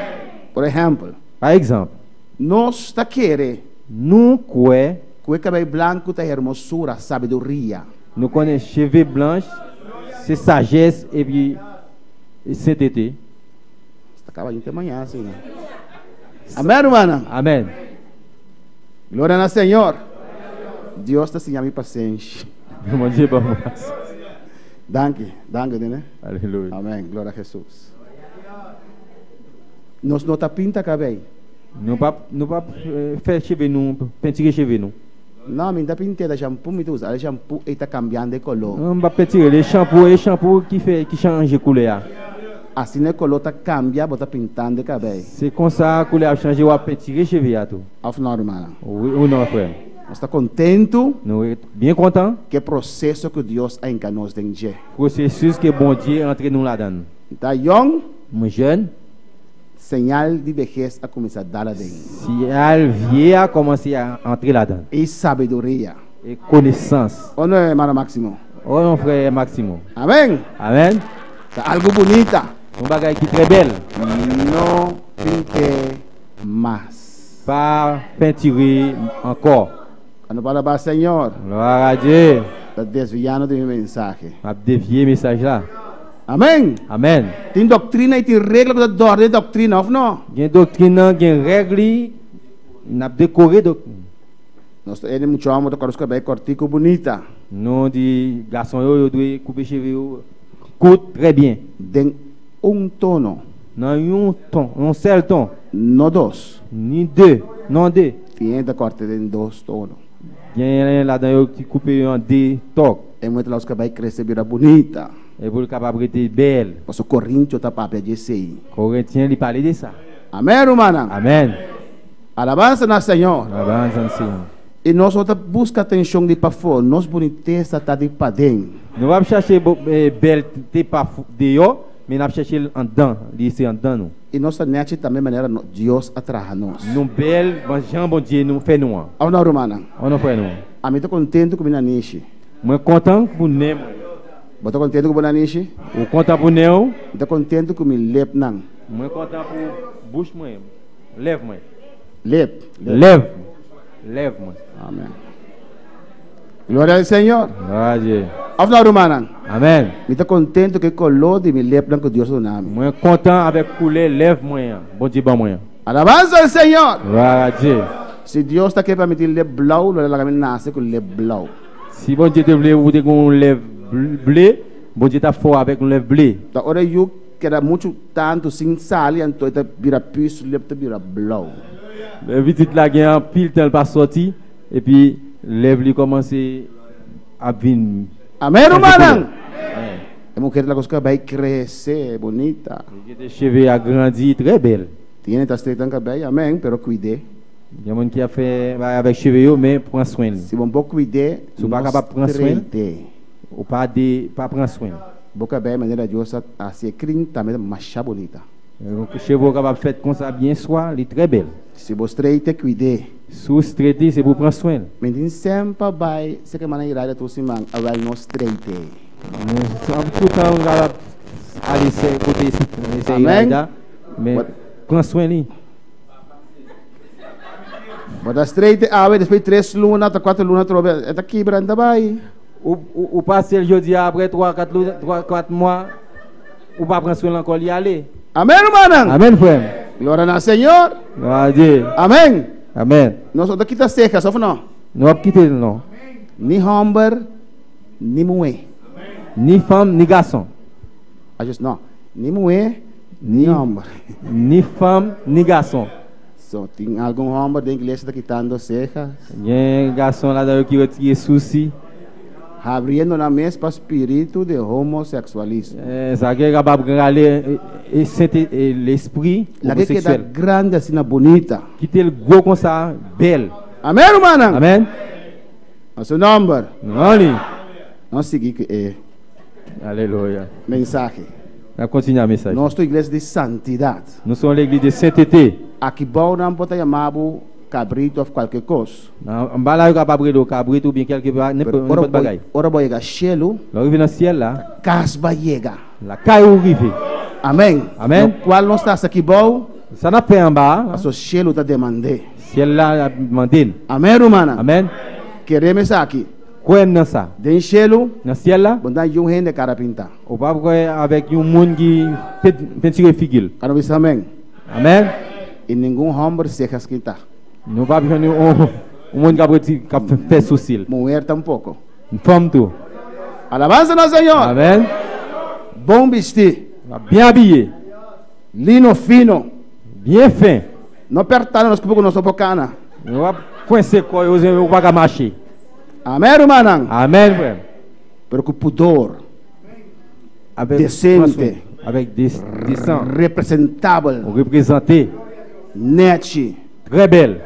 Por ehèmpel. Pa egzanp. Nos ta kere. Nou kwè. Ku e kabei blanku ta hermosura, sabiduria. Nou konnen cheve blanch se sajès epi sentete. Ta kaba djunte mañana asina. Amèn rumannan. Amèn. Gloria na Señor. Dios ta siña mi pasenshi. Bondye ban mwen pasenshi. Danki, danki tene. Aleluya. Amèn, gloria a Jesus. Nos no ta pinta kabei. Nou pa nou pa fè cheve nou pentire cheve nou. No, mi no ta pint'é, ta shampoo mi ta usa. E shampoo ei ta kambiando e koló. No, mi pa pentire, e shampoo, e shampoo ki fè, ki chanje koulè a. Asina e koló ta kambia, bo ta pintando e kabei. Se konsa koulè a ap chanje, wap pentire cheve a tou. Òf no, rumannan? Wi ou no, frè m? Nos ta kontentu. Nou byen kontan. Ku e proseso ku Dios a hinka nos den dje. Pwosesis ke Bondye antre nou ladan l. Mi ta yòn. Mwen jèn. Señal di behes a kuminsá dal aden. Señal vie a kòmanse a antre ladan. I sabiduria. E konesans. O no, hermano Máximo? O no, frè Máximo? Amén. Amén. Ta algu bunita. Un bagay ki trè bèl. No pint'é mas. Pa pentire ankò. Anu pa alabá Señor. Gloire a Dieu. Ta desviando di mi mensahe. Map devie mesaj la. Amen. Amen. Tin doctrina y tin regla cu ta dòrdi e doctrina, of no? Gen doctrina, gen regli, nap decore doctrina. Nos ta ene mucha homber ta kòrda su kabei kòrtiku bunita. No di gason yo, yo dwe koupe cheve yo kout trè byen. Den un tono. Nan yon ton, yon sèl ton. No dos. Ni de, non de. Tin hende ta kòrta den dos tono. Gen ladan yo ki koupe yo an de tòk. E muhé ta laga su kabei krese bira bunita. E pou l kapab rete bèl. Pasobra Korintio ta papia di esei. Korentyen li pale de sa. Amèn rumannan. Amèn. Alabansa na Señor. Alabansa na Señor. I nos no ta buska atenshon di pafó, nos bunitesa ta di paden. Nou pap chache bèl te pa deyò, men nap chache l andan, li se andan nou. I nos ta nèchi tambe manera Dios a traha nos. Nou bèl jan Bondye nou fè nou an. Òf no rumannan? Òf no frè nou? Ami ta kontentu ku mi nanishi. Mwen kontan pou nen mwen. Bo ta kontentu ku bo nanishi? Ou kontan pou nen ou? Mi ta kontentu ku mi lepnan. Mwen kontan pou bouch mwen, lèv mwen. Lep. Lèv. Lèv mwen. Amen. Gloria al Señor. Gloria a Dieu. Of no, rumannan? Amen. Mi ta kontentu ku e koló di mi lepnan ku Dios a duna mi. Mwen kontan avèk koulè lèv mwen an, Bondye ban mwen an. Alabansa al Señor. Gloria a Dieu. Si Dios ta ke pa mi tin lep blou, lo el a laga mi nase ku lep blou. Si Bondye te vle ou te gen yon lèv ble, Bondye tap fè w avèk yon lèv ble. Ta ora yu keda muchu tantu sin sali anto e ta bira pus, su lep ta bira blou. Lè pitit la gen anpil tan li pa sòti, epi lèv li kòmanse ap vin Amén chanje koulè. rumannan! E muher ta laga su kabei krese bunita. Li kite cheve a grandi trè bèl. Tin hende ta streta nan kabei, amén, pero kuid'é. Gen moun ki ap fè bagay avèk cheve yo men pran swen li. Si bon bo kuid'é, Si w pa no kapab pran swen l, streit'é. ou pa de pa pran swen l. Bo kabei manera Dios a hasié krin tambe ta masha bunita. Cheve w kapab fèt konsa byen swa, li trè bèl. Si bo streit'é, kuid'é. Si w strete, se pou w pran swen l. Mi tin semper bai serka hermana Iraida tur siman, awèl no streit'é. Tout tan w kapab ale kote sè Amén. Iraida. Men pran swen li. Bo ta straight awe, despues 3 luna ta 4 luna trobe, e ta kibra en ta bai. Ou pase l jodi a apre 3 4 luna, 3 4 mwa, ou pa pran swen l ankò li ale. Amen rumannan. Amen frè m. Gloria na Señor. Gloria a Dieu. Amen. Amen. Nos no ta kita cejas of no? No ap kite l no. Ni homber ni muhé. Ni fanm ni gason. Ajes no. Ni muhé ni homber. Ni fanm ni gason. So tin algun homber den iglesia ta kitando cejas. Gen gason ladan yo ki retire sousi. Habriendo nan mes pa spiritu de homosexualismo. Sa ke kapab rale sente lespri Laga e keda homoseksuel. grandi asina bunita. Kite l gwo konsa bèl. Amen rumannan. Amen. Na su nomber. Nan li. Nos sigui ku e. Aleluya. Mensahe. Na kontinua mesaj. Nos ta un iglesia di santidat. Nos ta un leglis de sentete. Aki bou nan por ta yama bo kabritu òf kualke kos. Nan bala yo kapab rele w kabritu oubyen kèlke nenpòt bagay. Ora bo yega shelu. Lè w rive nan syèl la. Kas ba yega. Lakay ou rive. Amen. Amen. Lokual nos ta hasi aki bou. Sa nap fè anba a. Paso shelu ta demand'é. Syèl la ap mande l. Amen rumannan. Amen. Kerem esaki. Kwè nan sa. Den shelu. Nan syèl la. Bo ta yun hende kara pintá. Ou pap kwè avèk yon moun ki pentire figi l. Ka no bisa amen? Amen. I ningun hòmber sejas kintá. Nou pap jwenn yon moun kap reti kap fè sousi l. Muher tampoko. Fanm tou. Alabansa na Señor. Amen. Bon bistí. Byen abiye. Lino fino. Byen fen. No pèrtá na nos kupo ku nos no por kana. No ap kwense kò yo, yo pa ka mache. Amèn, rumannan. Amèn, frè m. Pero ku pudor. Avèk Desente. Avèk desan. Representabel. Ou reprezante. Nèchi. Trè bèl.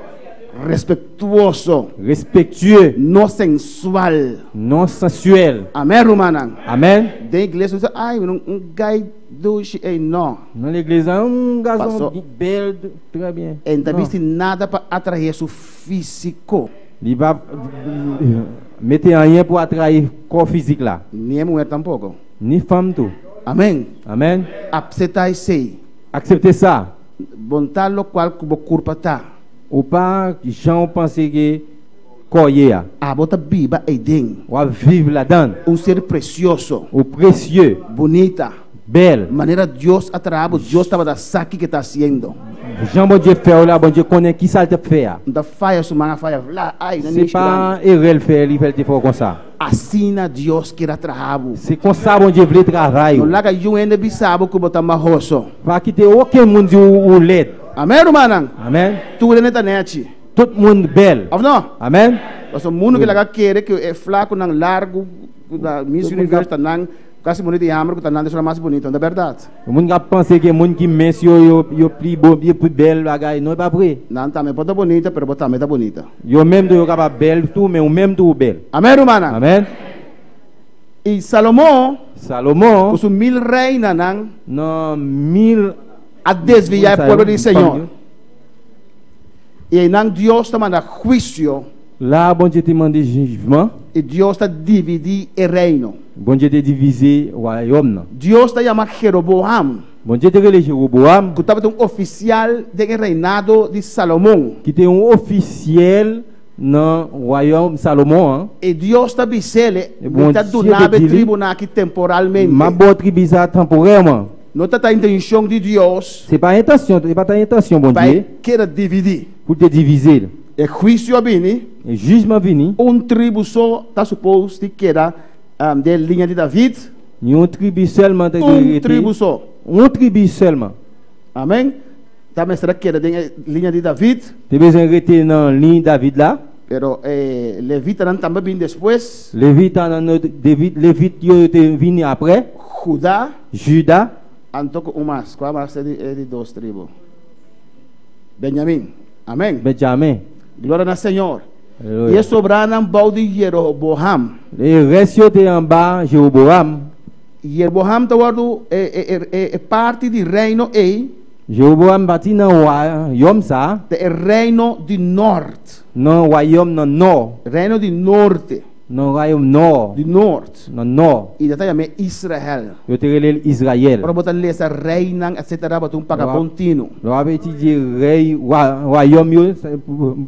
Respektuoso. Respektye. No sensual. Non sensuel. Amèn, rumannan. Amèn. Den iglesia nos ta, ay, un gai dushi ei, no. Nan legliz la, un gason Paso. bèl, trè byen. E n'ta No. bisti nada pa atraé su físiko. Li pa mete anyen pou atrae kò fizik la. Ni e muher tampoko. Ni fanm tou. Amèn. Amèn. Apseta esei. Aksepte sa. Bo n'ta lokual ku bo kurpa ta. Ou pa jan ou panse ke kò ye a. Abo ta biba eiden. Wap viv ladann. Un ser presioso. Ou presye. Bunita. Bèl. Manera Dios a traha bo, Dios tabata sa kiko e ta hasiendo. Jan Bondye fè w la, Bondye konnen kisa l t ap fè a. N ta faya su man a faya vla, ay, nan Se nishi pa grandi. erè l fè, li fè l te fè w konsa. Asina Dios kier a traha bo. Se konsa Bondye vle travay No ou. laga yun hende bisa bo ku bo ta mahoso. Pa kite okenn moun di w ou lèd. Amèn, rumannan. Amèn. Tur hende ta nèchi. Tout moun bèl. Òf no? Amèn. Pasobra mundu ke laga kere ku e flakunan largu ku ta Miss Universe ta nan kasi bonito i hamber ku ta nan ta esun mas bonito. No ta bèrdat? Moun kap panse ke moun ki mens yo yo pli bon yo pi bèl bagay non e pa vre. Nan tambe por ta bonita pero bo tambe ta bonita. Yo menm tou yo kapab bèl tou men ou menm tou ou bèl. Amèn rumannan. Amèn. I Salomon. Salomon. Ku su mil reinanan. Nan mil. A desviá e pueblo di Señor. I einan Dios ta manda huisio. La Bondye te mande jijman. I Dios ta dividí e reino. Bondye te divize wayòm nan. Dios ta yama Jeroboam. Bondye te rele Jeroboam. Ku tabata un ofisial den e reinado di Salomon. Ki te un ofisyèl nan wayòm Salomon an. I Dios ta bis'é, Mi ta duna bo e tribunan aki temporalmente. M'a bo tribi sa temporèman. No ta ta intencion di Dios. Se pa entacion, e pa ta entacion Pa Bondye. e keda dividí. Pou te divize l. E huicio a bini. E jijman vini. Un tribu so ta supos di keda den liña di David. Ni un tribi sèlman ta Un rete. tribu so. Un tribi sèlman. Amen. Ta mester a keda den e liña di David. Te bezwen rete nan liy David la. Pero e levitanan tambe a bini despues. Levitanan no, Levit yo te vini apre. Judá. Juda. Anto ku un mas. Kua mas e di dos tribu? Benjamin. Amen. Benjamin. Gloria na Señor. Aleluya. I e sobranan bou di Jeroboam. E rest yo te anba Jeroboam. Jeroboam ta wòrdu e parti di reino ei. Jeroboam bati nan wayòm sa. Ta e reino di nòrt. Nan wayòm nan nò. Reino di norte. Nan wayòm nò. Di nort. Nan nò. I nan ta yam'é Israel. Yo te rele l Israel. Ora bo ta lesa reinan etsetera bo ta un paga bon tinu. Lò ap etidye rei wayòm yo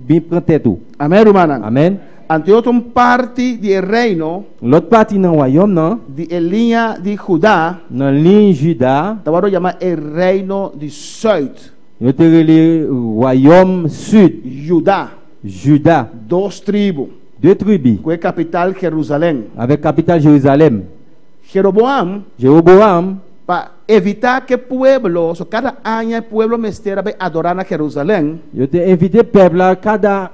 bin pran tèt ou. Amèn rumannan. Amèn. Anto e otro un parti di e reino. Lòt parti nan wayòm nan. Di e liña di Judá. Nan liñ Juda. Ta wòrdu yamá e reino di sùit. Yo te rele wayòm sud. Judá. Juda. Dos tribu. De tribi. Ku e kapital Jerusalèm. Avèk kapital Jerusalèm. Jeroboam. Jeroboam. Pa evitá ku e pueblo, so kada aña e pueblo mester a bai adorá na Jerusalèm. Yo te evit'é pèp la kada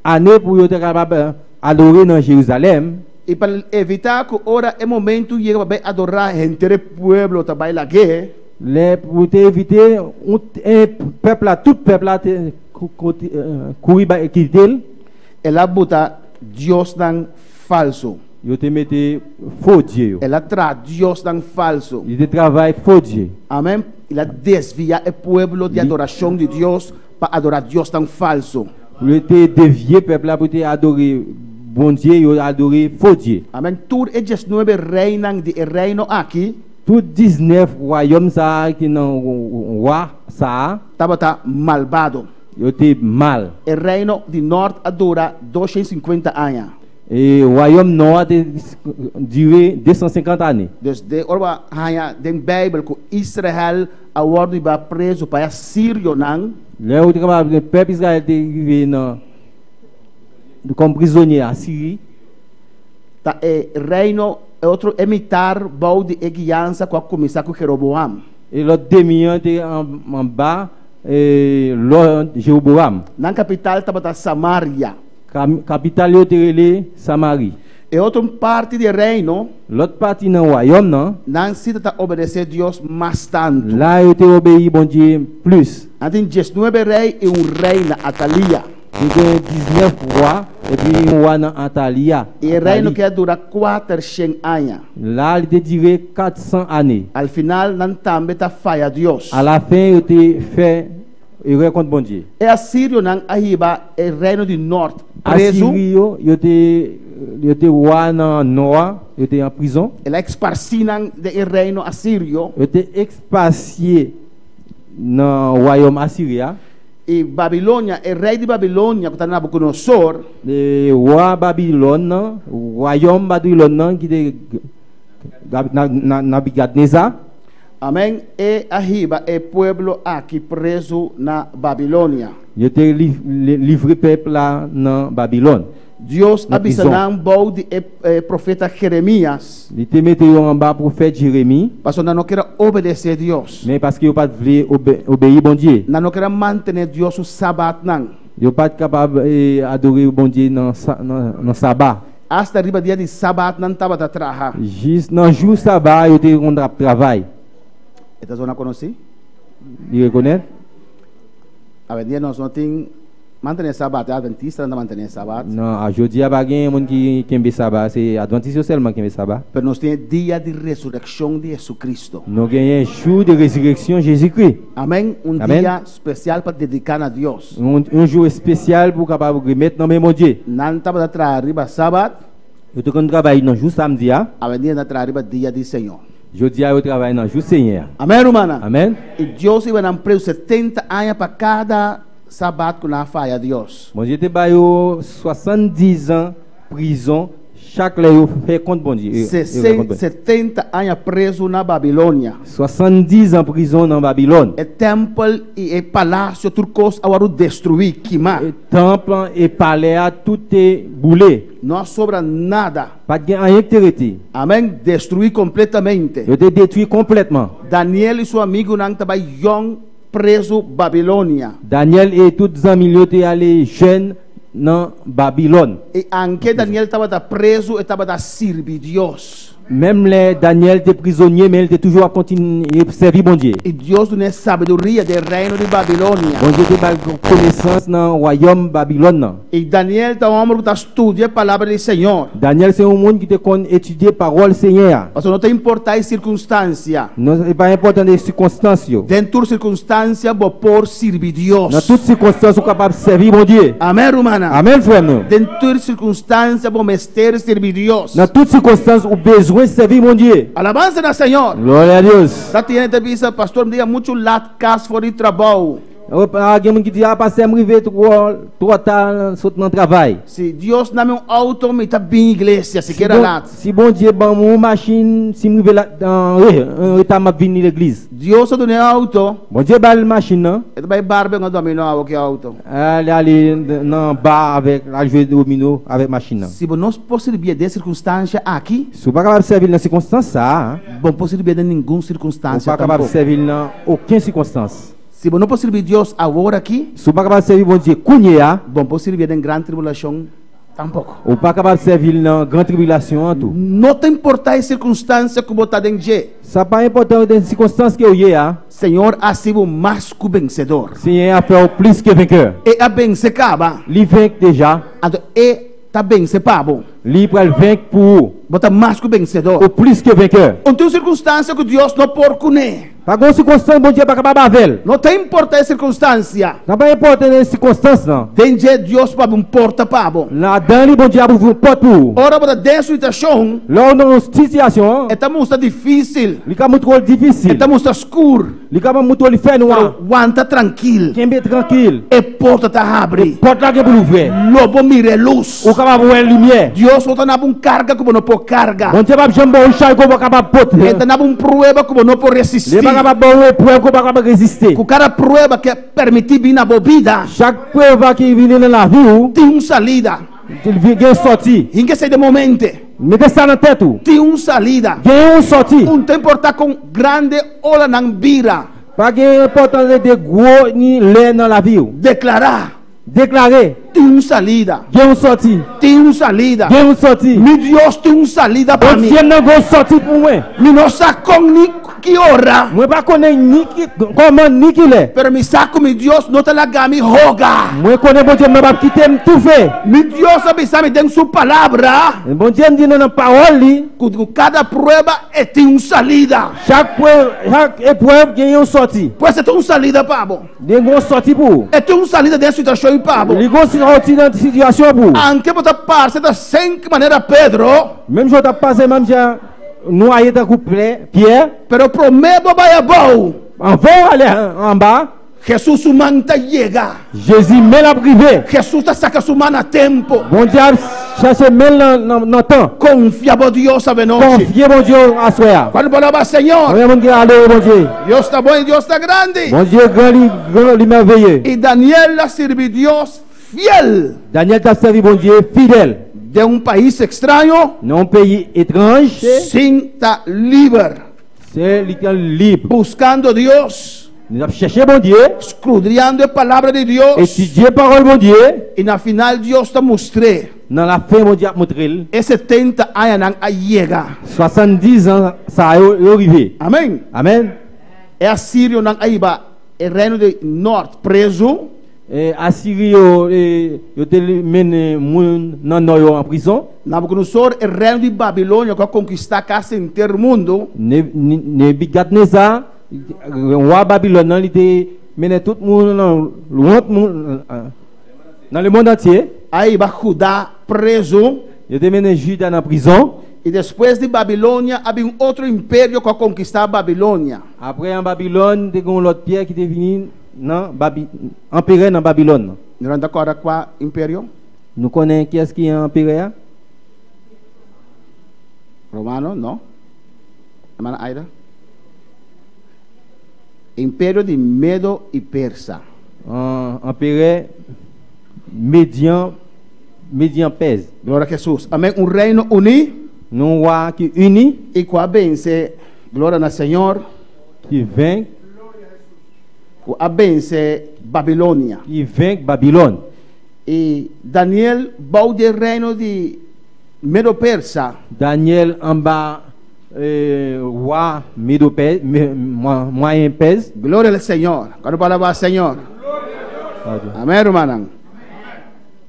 ane pou yo te kapab adore nan Jerusalèm. I pa evitá ku ora e momentu yega pa bai adorá henter e pueblo ta bai lag'é. Lè pou te evite un e pèp la, tout pèp la te kouri bay kite l. El a buta diosnan falsu. Yo te mete fo dye yo. El a traha diosnan falsu. Li te travay fo dye. Amèn. El a desviá e pueblo di adorashon di Dios pa adorá diosnan falsu. Yo te devie pèp la pou te adore Bondye, yo adore fo dye. Amèn. Tur e diesnuebe reinan di e reino aki. Tout 19 wayòm sa a ki nan wa sa a. Tabata malbado. Yo te mal. E reino di nòrt a dura 250 aña. E wayòm nò a te dire 250 ane. Dus den ora bo a haña den Beibel ku Israel a wòrdu hibá prezu pa e asirionan. Lè ou te kapab wè pèp Israel te rive nan kòm prizonye Asiri. Ta e reino e otro e mitar bou di e guiansa ku a kuminsá ku Jeroboam. E lòt demi an te anba lò Jeroboam. Nan kapital tabata Samaria. Kapital yo te rele Samari. E otro un parti di e reino. Lòt parti nan wayòm nan. Nan si ta ta obedesé Dios mas tantu. La yo te obeyi Bondye plis. Nan tin diesnuebe rei i un reina, Atalia. Te gen 19 wa epi yon wa nan Atalia. I e reino ke a dura kuatershen aña. La li te dire 400 ane. Al final nan tambe ta faya Dios. Alafen yo te fè erè kont Bondye. E asirionan a hiba e reino di nòrt prezu. Asirio yo te yo te wa nan nò a, yo te an prizon. El a eksparsí nan den e reino asirio. Yo te ekspasie nan wayòm Asiria. I Babilonia, e rei di Babilonia, ku ta Nabukodonosor. E wa Babilòn nan, wayòm Babilòn nan ki te Nabugadneza. Amèn, e a hiba e pueblo aki prezu na Babilonia. Yo te livre pèp la nan Babilòn. Dios a bisa nan bou di e profeta Jeremias. Li te mete yo anba pwofèt Jeremi. Pasobra nan no kier a obedesé Dios. Men paske yo pa t vle obeyi Bondye. Nan no kier a mantené Dios su sabatnan. Yo pa t kapab adore Bondye nan saba. Asta riba dia di sabat nan tabata traha. Jis nan jou saba yo te konn ap travay. E ta zona konosí? Li rekonèt? Awendia nos no tin. Mantené Sabat, e Adventistanan ta mantené Sabat. No, jodi a pa gen moun ki kenbe Saba, se Adventis yo sèlman kenbe Saba. Pero nos tin e dia di resurekshon di Jesucristo. No genyen jou di resurekshon Jezikri. Amèn, un dia spesial pa dediká na Dios. Un jou espesial pou kapab remèt nan men Bondye. Nan tabata traha riba Sabat. Yo te konn travay nan jou samdi a. Awendia nan traha riba dia di Señor. Jodi a yo travay nan jou Senyè a. Amèn, rumannan. Amèn. I Dios a hiba nan prezu 70 aña pa kada. Sabat ku nan a faya Dios. Bondye te ba yo swasanndizan prizon chak lè yo fè kont Bondye. 70 aña prezu na Babilonia. Swasanndizan prizon nan Babilòn. E tèmpel i e palasio tur kos a wòrdu destruí, kimá. E tèmpel e palè a tur te bule. No a sobra nada. Pa t gen anyen ki te rete. Amèn, destruí kompletamente. Yo te detwi konplètman. Daniel i su amigunan ta bai yòn. Prezu Babilonia. Daniel i tut zanmi l yo te ale jèn nan Babilòn. I anke Daniel tabata prezu, e tabata sirbi Dios. Menm lè Daniel te prizonye, men li te toujou ap kontinye sèvi Bondye. I Dios dun'é sabiduria den reino di Babilonia. Bondye te ba l konesans nan wayòm Babilòn nan. I Daniel ta un hòmber ku ta studia e palabra di Señor. Daniel se un moun ki te konn etidye pawòl Señè a. Pasobra no ta importá e sirkunstansia. No e pa enpòrtan e sirkunstans yo. Den tur sirkunstansia bo por sirbi Dios. Na tur sirkunstans bo kapab sèrbi Bondye. Amèn, rumannan. Amèn, frèm. Den tur sirkunstansia bo mester sirbi Dios. Na tout sikonstans ou bezwen sèvi Bondye. Alabansa na Señor. Gloria a Dios. Ta tin hende ta bisa, Pastor, mi ta yega muchu lat kas for di trabou. Gen moun ki di, Ah, pastè, m rive twò ta sot nan travay. Si Dios na mi un auto, mi ta bin iglesia sikiera lat. Si Bondye ban m un machin, si m rive an reta m ap vini legliz. Dios a dun'é auto. Bondye ba l machin nan. E ta bai bar benga domino awo ki auto. Li ale nan bar avèk, al jwe domino avèk machin nan. Si bo no por sirbié den sirkunstansha aki. Si w pa kapab sèvi l nan sikonstans sa a. Bo no por sirbié den ningun sirkunstansha tampoko. Ou pa kapab sèvi l nan oken sikonstans. Si bo no por sirbi Dios awor aki. Si w pa kapab sèvi Bondye kounye a. Bo no por sirbié den gran tribulashon tampoko. Ou pa kapab sèvi l nan gran tribilasyon an tou. No ta importá e sirkunstansia ku bo ta den dje. Sa pa enpòtan den sikonstans ke ou ye a. Señor a hasi bo mas ku bensedor. Señè a fè ou plis ke venkè. E a bense kaba. Li venk deja. Anto e ta bense pa bo. Li pral venk pou ou. Bo ta mas ku bensedor. Ou plis ke venkè. Un tin un sirkunstansia ku Dios no por kuné. Pa gen un sikonstans Bondye pa kapab avè l. No ta importa e sirkunstansia. Sa pa enpòta e sikonstans lan. Den dje Dios por abri un porta pa bo. Ladan li Bondye ap ouvri un pòt pou ou. Ora bo ta den situashon. Lè ou nan un sitiyasyon. E ta mustra difisil. Li ka moutre w difisil. E ta mustra skur. Li ka moutre w li fè nwa. Pero wanta trankil. Kenbe trankil. E porta ta habri. E pòt la gen pou l ouvè. Lo bo mira e lus. Ou kapab wè limyè. Dios no ta na bo un karga ku bo no por karga. Bondye pap janm ba w un chay ku bo kapab pote. E ta na bo un prueba ku bo no por resistí. Li pa kapab ba w un eprèv ku bo pa kapab reziste. Ku kada prueba ke permití bini na bo bida. Chak prueba ki vini nan lavi ou. Tin un salida. Gen sòti. Hinka esei den bo mente. Mete sa nan tèt ou. Tin un salida. Gen un sòti. Un ta importá kon grande olanan bira. Pa gen enpòtans de gwo ni lè nan lavi ou. Deklará. Deklare. Tin un salida. Gen un sòti. Tin un salida. Gen un sòti. Mi Dios tin un salida pa mi. Bondye m nan gen un sòti pou mwen. Mi no sa kon ni ki ora. Mwen pa konnen ni ki kòman ni ki lè. Pero mi sa ku mi Dios no ta laga mi hoga. Mwen konnen Bondye m nan pap kite m toufe. Mi Dios a bisa mi den su palabra. Bondye m di nan nan pawòl li. Ku kada prueba e tin un salida. Chak eprèv gen yon sòti. Pues e tin un salida pa bo. Li gon sòti pou ou. E tin un salida den situashon pa bo. Li gon sòti nan sitiyasyon pou ou. Anke bo ta parse ta senk manera Pedro. Menm jan ou ta pase menm jan nwaye tankou Pyè. Pero promé bo bai abou. Anvan ou ale anba. Hesus su man ta yega. Jezi men l ap rive. Hesus ta saka su man na tempu. Bondye ap chache men l nan tan. Konfia bo Dios avenochi. Konfye Bondye aswè a. Kuantu bo alaba Señor? Konbyen moun ki adore Bondye? Dios ta bon i Dios ta grandi. Bondye gran li gran li mèveye. I Daniel a sirbi Dios fiel. Daniel ta sèvi Bondye fidèl. Den un pais ekstraño. Nan un peyi etranj. Sin ta liber. Se li te lib. Buskando Dios. Li tap chèche Bondye. Skrudriando e palabra di Dios. Etidye pawòl Bondye. I na final Dios ta mustr'é. Nan lafen Bondye ap montre l. E 70 añanan a yega. 70 an sa yo yo rive. Amen. Amen. E asirionan a hiba e reino di nort prezu. E Asiri yo yo te mennen moun nan nò yo an prizon. Nabucodonosor, e reino di Babilonia ku a konkistá kasi henter mundu. Nebugadnezar, wa Babilòn nan, li te mennen tout moun nan lwont moun nan lemond antye. A hiba Judá prezu. Yo te mennen Juda nan prizon. I despues di Babilonia a bin un otro imperio ku a konkistá Babilonia. Apre an Babilòn te gen yon lòt pyè ki te vini. Nan Babi, anperè nan Babilòn nan. Nou ta kòrda kua imperio? Nou konnen kiyès ki anperè a? Romano, no. Hermana Aida? Imperio di Medo i Persa. Anperè Median, Median Pèz. Gloria a Jesus. Amen. Un reino uní. Un wa ki uni. I ku a vense, gloria na Señor. Ki venk. Ku a vense Babilonia. I venk Babilon. I Daniel bou di e reino di Medo-Persa. Daniel anba. Wa Medo Pès, Mwayen Pès. Gloria al Señor. Cuando pa alaba Señor. Amén, rumannan.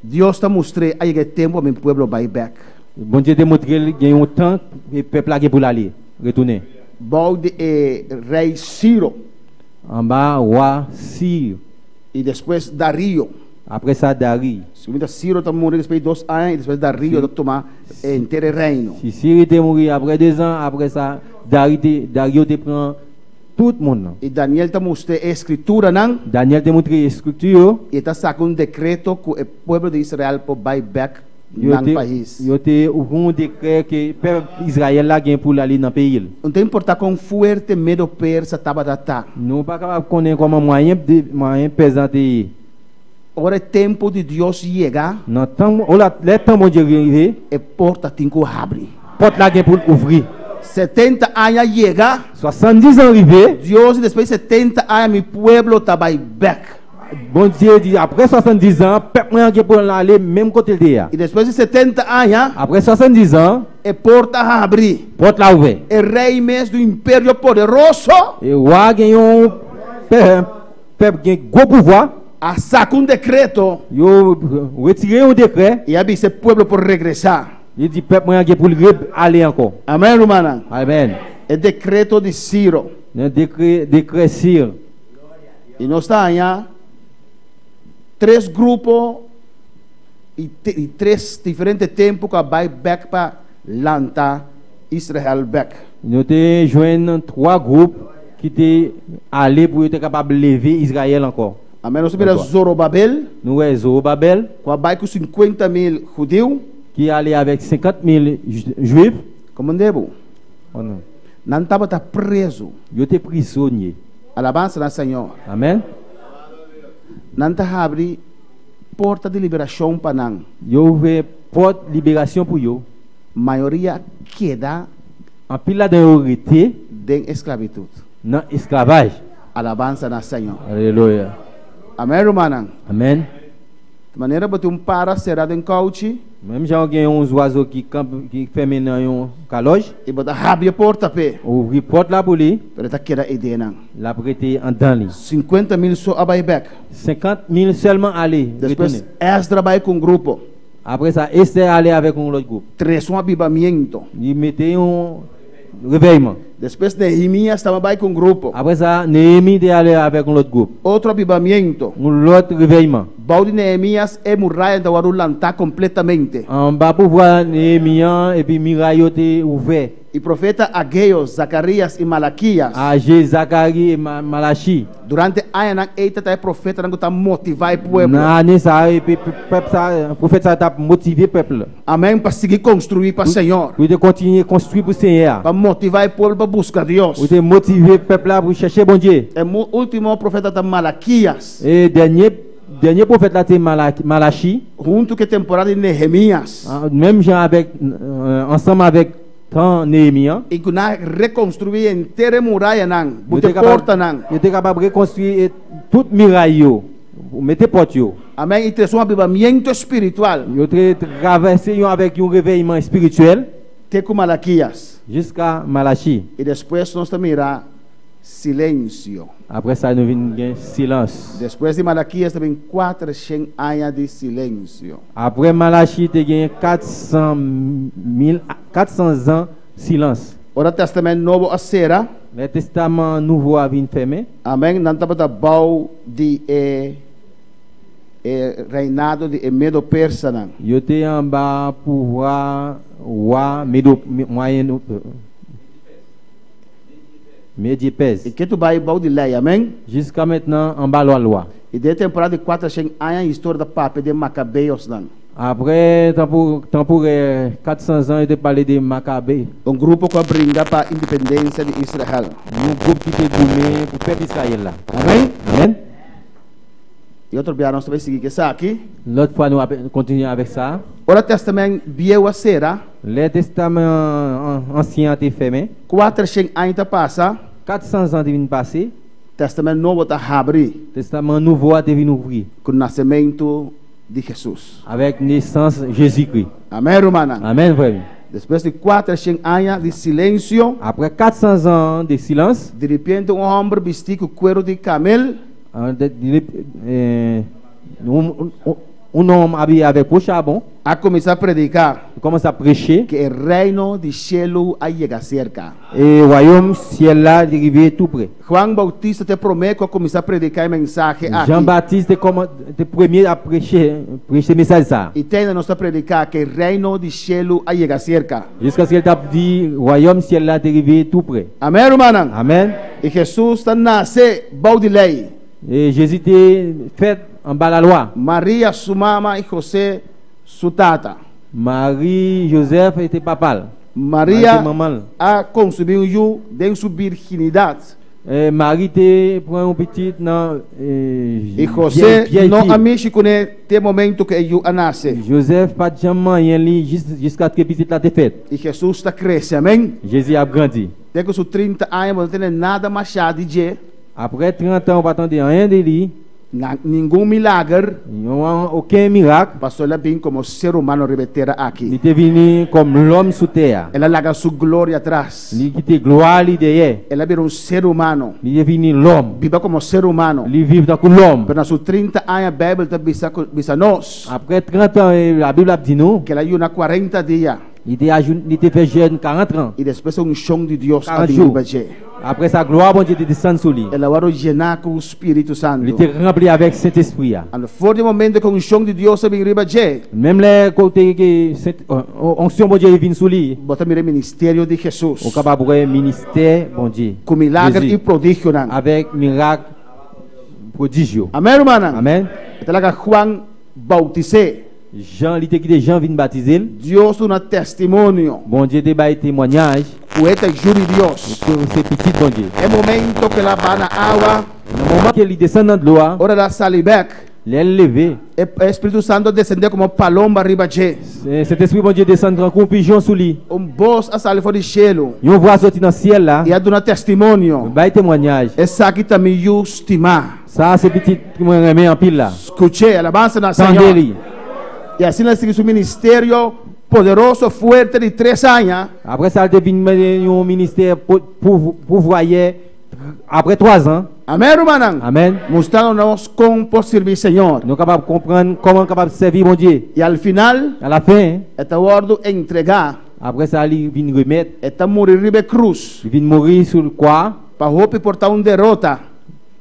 Dios ta mustr'é a yega e tempu pa mi pueblo bai bèk. Bondye te montre l gen yon tan e pèp la gen pou l ale, retounen. Bou di e rei Siro. Anba wa Sir. I despues Dario. Apre sa Dari. Si mi ta Siro ta muri despues di dos aña i despues Dario ta tuma henter e reino. Si Siri te muri apre dos an, apre sa Dari te, Dario te pran tout monn nan. I Daniel ta mustr'é e Skrituranan. Daniel te mustr'é e Skritur yo. I e ta saka un dekreto ku e pueblo di Israel por bai bèk nan pais. Yo te ouvri un dekrè ke pèp Israel la gen pou l ale nan peyi l. No ta importá kon fuerte Medo-Persa tabata ta. Nou pa kapab konnen kòman mwayen mwayen Pès la te ye. Ora e tempu di Dios yega. Nan tan, ora lè tan Bondye rive. E porta tin ku habri. Pòt la gen pou l ouvri. 70 aña yega. 70 an rive. Dios di despues di 70 aña mi pueblo ta bai bèk. Bondye di apre 70 an pèp mwen an gen pou l ale menm kote l te ye a. I despues di 70 aña. Apre 70 an. E porta habri. Pòt la ouvè. E rei mes di un imperio poderoso. E wa gen yon pèp gen gwo pouvwa. A saka un dekreto. Yo retire yon dekrè. I a bisa e pueblo por regresá. Li di pèp mwen an gen pou l re ale ankò. Amèn rumannan. Amèn. E dekreto di Siro. Nan dekre dekrè Sir. I nos ta haña tres grupo i i tres diferente tempu ku a bai bèk pa lanta Israel bèk. Nou te jwenn twa gwoup ki te ale pou yo te kapab leve Izrayèl ankò. Amèn. Nos ta mira Zorobabel. Nou wè Zorobabel. Ku a bai ku sinkuenta mil hudiu. Ki ale avèk 50 mil jwif. Komand'é bo? Nan tabata prezu. Yo te prizonye. Alabansa na Señor. Amèn. Nan ta habri porta di liberashon pa nan. Yo ouvè pòt liberasyon pou yo. Mayoria keda. Anpil ladan yo rete. Den esklabitut. Nan esklavaj. Alabansa na Señor. Aleluya. Amèn rumannan. Amèn. Di manera bo tin un para será den kouchi. Menm jan ou gen yon zwazo ki kanp, ki fèmen nan yon kalòj. I bo ta habri e porta p'e. Ou ouvri pòt la pou li. Pero e ta keda ei den nan. L ap rete andan li. 50 mil so a bai bèk. 50 mil sèlman ale, Despues retounen. Esdra bai ku un grupo. Apre sa, Estè ale avèk yon lòt gwoup. Trese un abibamiento. Li mete yon revèyman. Despues Nehemias taba bai ku un grupo. Apre sa, Nehemi te ale avèk yon lòt gwoup. Otro abibamiento. Yon lòt revèyman. Bou di Nehemias e muraya ta wòrdu lantá kompletamente. Anba pouvwa Nehemi an, epi miray yo te ouvè. E profeta Ageo, Zakarias i Malakias. Aje, Zakari i Malachi. Durante añanan ei ta ta e profetanan ku ta motivá e pueblo. Nan ane sa e pèp sa, profèt sa ta motive pèp la. Amèn, pa sigui konstruí pa Señor. Pou yo te kontinye konstrui pou Senyè a. Pa motivá e pueblo pa buska Dios. Pou te motive pèp la pou chèche Bondye. E último profeta ta Malakias. E dènye dènye pwofèt la te Malachi. Huntu ku e temporada di Nehemias. Menm jan avèk ansanm avèk tan Nehemi an. I ku nan a rekonstruí henter e murayanan, buta e portanan. Yo te kapab rekonstrui tout miray yo, mete pòt yo. Amèn, i trese un avivamiento espiritual. Yo te travèse yon avèk yon revèyman espirityèl. Te ku Malakias. Jiska Malachi. I despues nos ta mira silensio. Apre sa nou vin gen silans. Despues di Malakias ta bin kuatershen aña di silensio. Apre Malachi te gen 400 mil, 400 zan silans. Ora Tèstamènt Nobo a sera. Lè Testaman Nouvo a vin fèmen. Amèn, nan tabata bou di e e reinado di e Medo-Persanan. Yo te anba pouvwa wa Medo, mwayen. Medye pèz. I ke tu bai bou di lei, amen. Jiska mentnan anba lwa lwa. I den e temporada di kuatershen aña historia ta papia di e Makabeosnan. Apre temporè 400 zan yo te pale de Makabe. Un grupo ku a bringa pa independensia di Israel. Yon grup ki te goumen pou pèp Israel la. Amen. Amen. I otro bia nos ta bai sigui ku esaki. Lòt fwa nou ap kontinye avèk sa. Ora Tèstamènt Bieu a sera. Lè Testaman Ansyen an te fèmen. Kuatershen aña ta pasa. 400 zan te vin pase. Tèstamènt Nobo ta habri. Testaman Nouvo a te vin ouvri. Ku nasementu di Hesus. Avèk nesans Jezikri. Amèn, rumannan. Amèn, frè mi. Despues di 400 aña di silensio, Après 400 ans de silence, di repente un hòmber bistí ku kueru di kamel, un homme habillé avec peau charbon a kuminsá prediká commence à prêcher ku e Reino di shelu a yega serka. E royaume ciel la li rive tou pre. Juan Bautista ta e promé ku a kuminsá prediká e mensahe aki. Jean Baptiste te kòman te premye a preche preche mesaj sa a. I te ainda nos ta prediká ku e Reino di shelu a yega serka. Jiskaske el ta di royaume ciel la te rive tou pre. Amèn, rumannan? Amèn. I Hesus ta nase bou di lei. E Jezi te fèt anba lalwa. Maria su mama i José su tata. Mari, Jozèf e te papa l. Maria a konsebí un yu den su birginidat. Mari te pran un pitit nan I José no a mishi kuné te momentu ku e yu a nase. Jozèf pa t janm manyen li jiskaske pitit la te fèt. I Hesus ta krese, amèn. Jezi ap grandi. Te ku su 30 aña bo no tende nada mashá di dje. Aprè 30 an ou pa tande anyen de li. Na ningun milager. Yon oken mirak. Pasobra el a bin komo ser humano riba e tera aki. Li te bini kòm lòm su tera. El a laga su gloria atras. Li kite glwa li dèyè. El a bira un ser humano. Li te vini lòm. Biba komo ser humano. Li viv tankou lòm. Pero na su 30 aña Beibel ta bisa ku bisa nos. Aprè 30 an Labib ap di nou. Ke el a yuna 40 dia. Li te ajun li te fè jèn 40 tran. I despues e unshon di Dios a 40 bin jou. riba dje. Apre sa glwa Bondye te desann sou li. El a wòrdu yená ku Spiritu Santu. Li te ranpli avèk Sentespri a. Anto for di e momento ku unshon di Dios a bin riba dje. Menm lè kote ke Sent onksyon Bondye vin sou li. Bo ta mira e ministerio di Hesus. Ou kapab wè ministè Bondye. Ku milager Jezi. I prodigionan. Avèk mirak, pwodij yo. Amèn, rumannan. Amèn. E ta laga Juan boutis'é. Jan, li te kite Jan vin batize l. Dios duna testimonio. Bondye te bay temwanyaj. Ku e ta Yu di Dios. Ku e se Pitit Bondye. E momento ku el a ba na awa. Na moman ke li desann nan dlo a. Ora el a sali bèk. Lè el leve. E Spiritu Santu a desendé komo palomba riba dje. Sentespri Bondye desann tankou un pijon sou li. Un bos a sali for di shelu. Yon vwa soti nan syèl la. I a duna testimonio. Bay temwanyaj. Esaki ta mi Yu stimá. Sa a se pitit ki mwen renmen anpil la. Skuch'é, alabansa na Tande Señor. li. I asina el sigui su ministerio poderoso fuerte di tres aña. Apre sa el te vin mennen yon ministè pouvwayè apre twazan. Amèn, rumannan. Amèn. Mustrando nos kon por sirbi Señor. Nou kapab konprann kòman kapab sèvi Bondye. I al final. A la fen. E ta wòrdu entregá. Apre sa li vin remèt. E ta muri riba e krus. Li vin muri sou kwa. Pa hopi por ta un derota.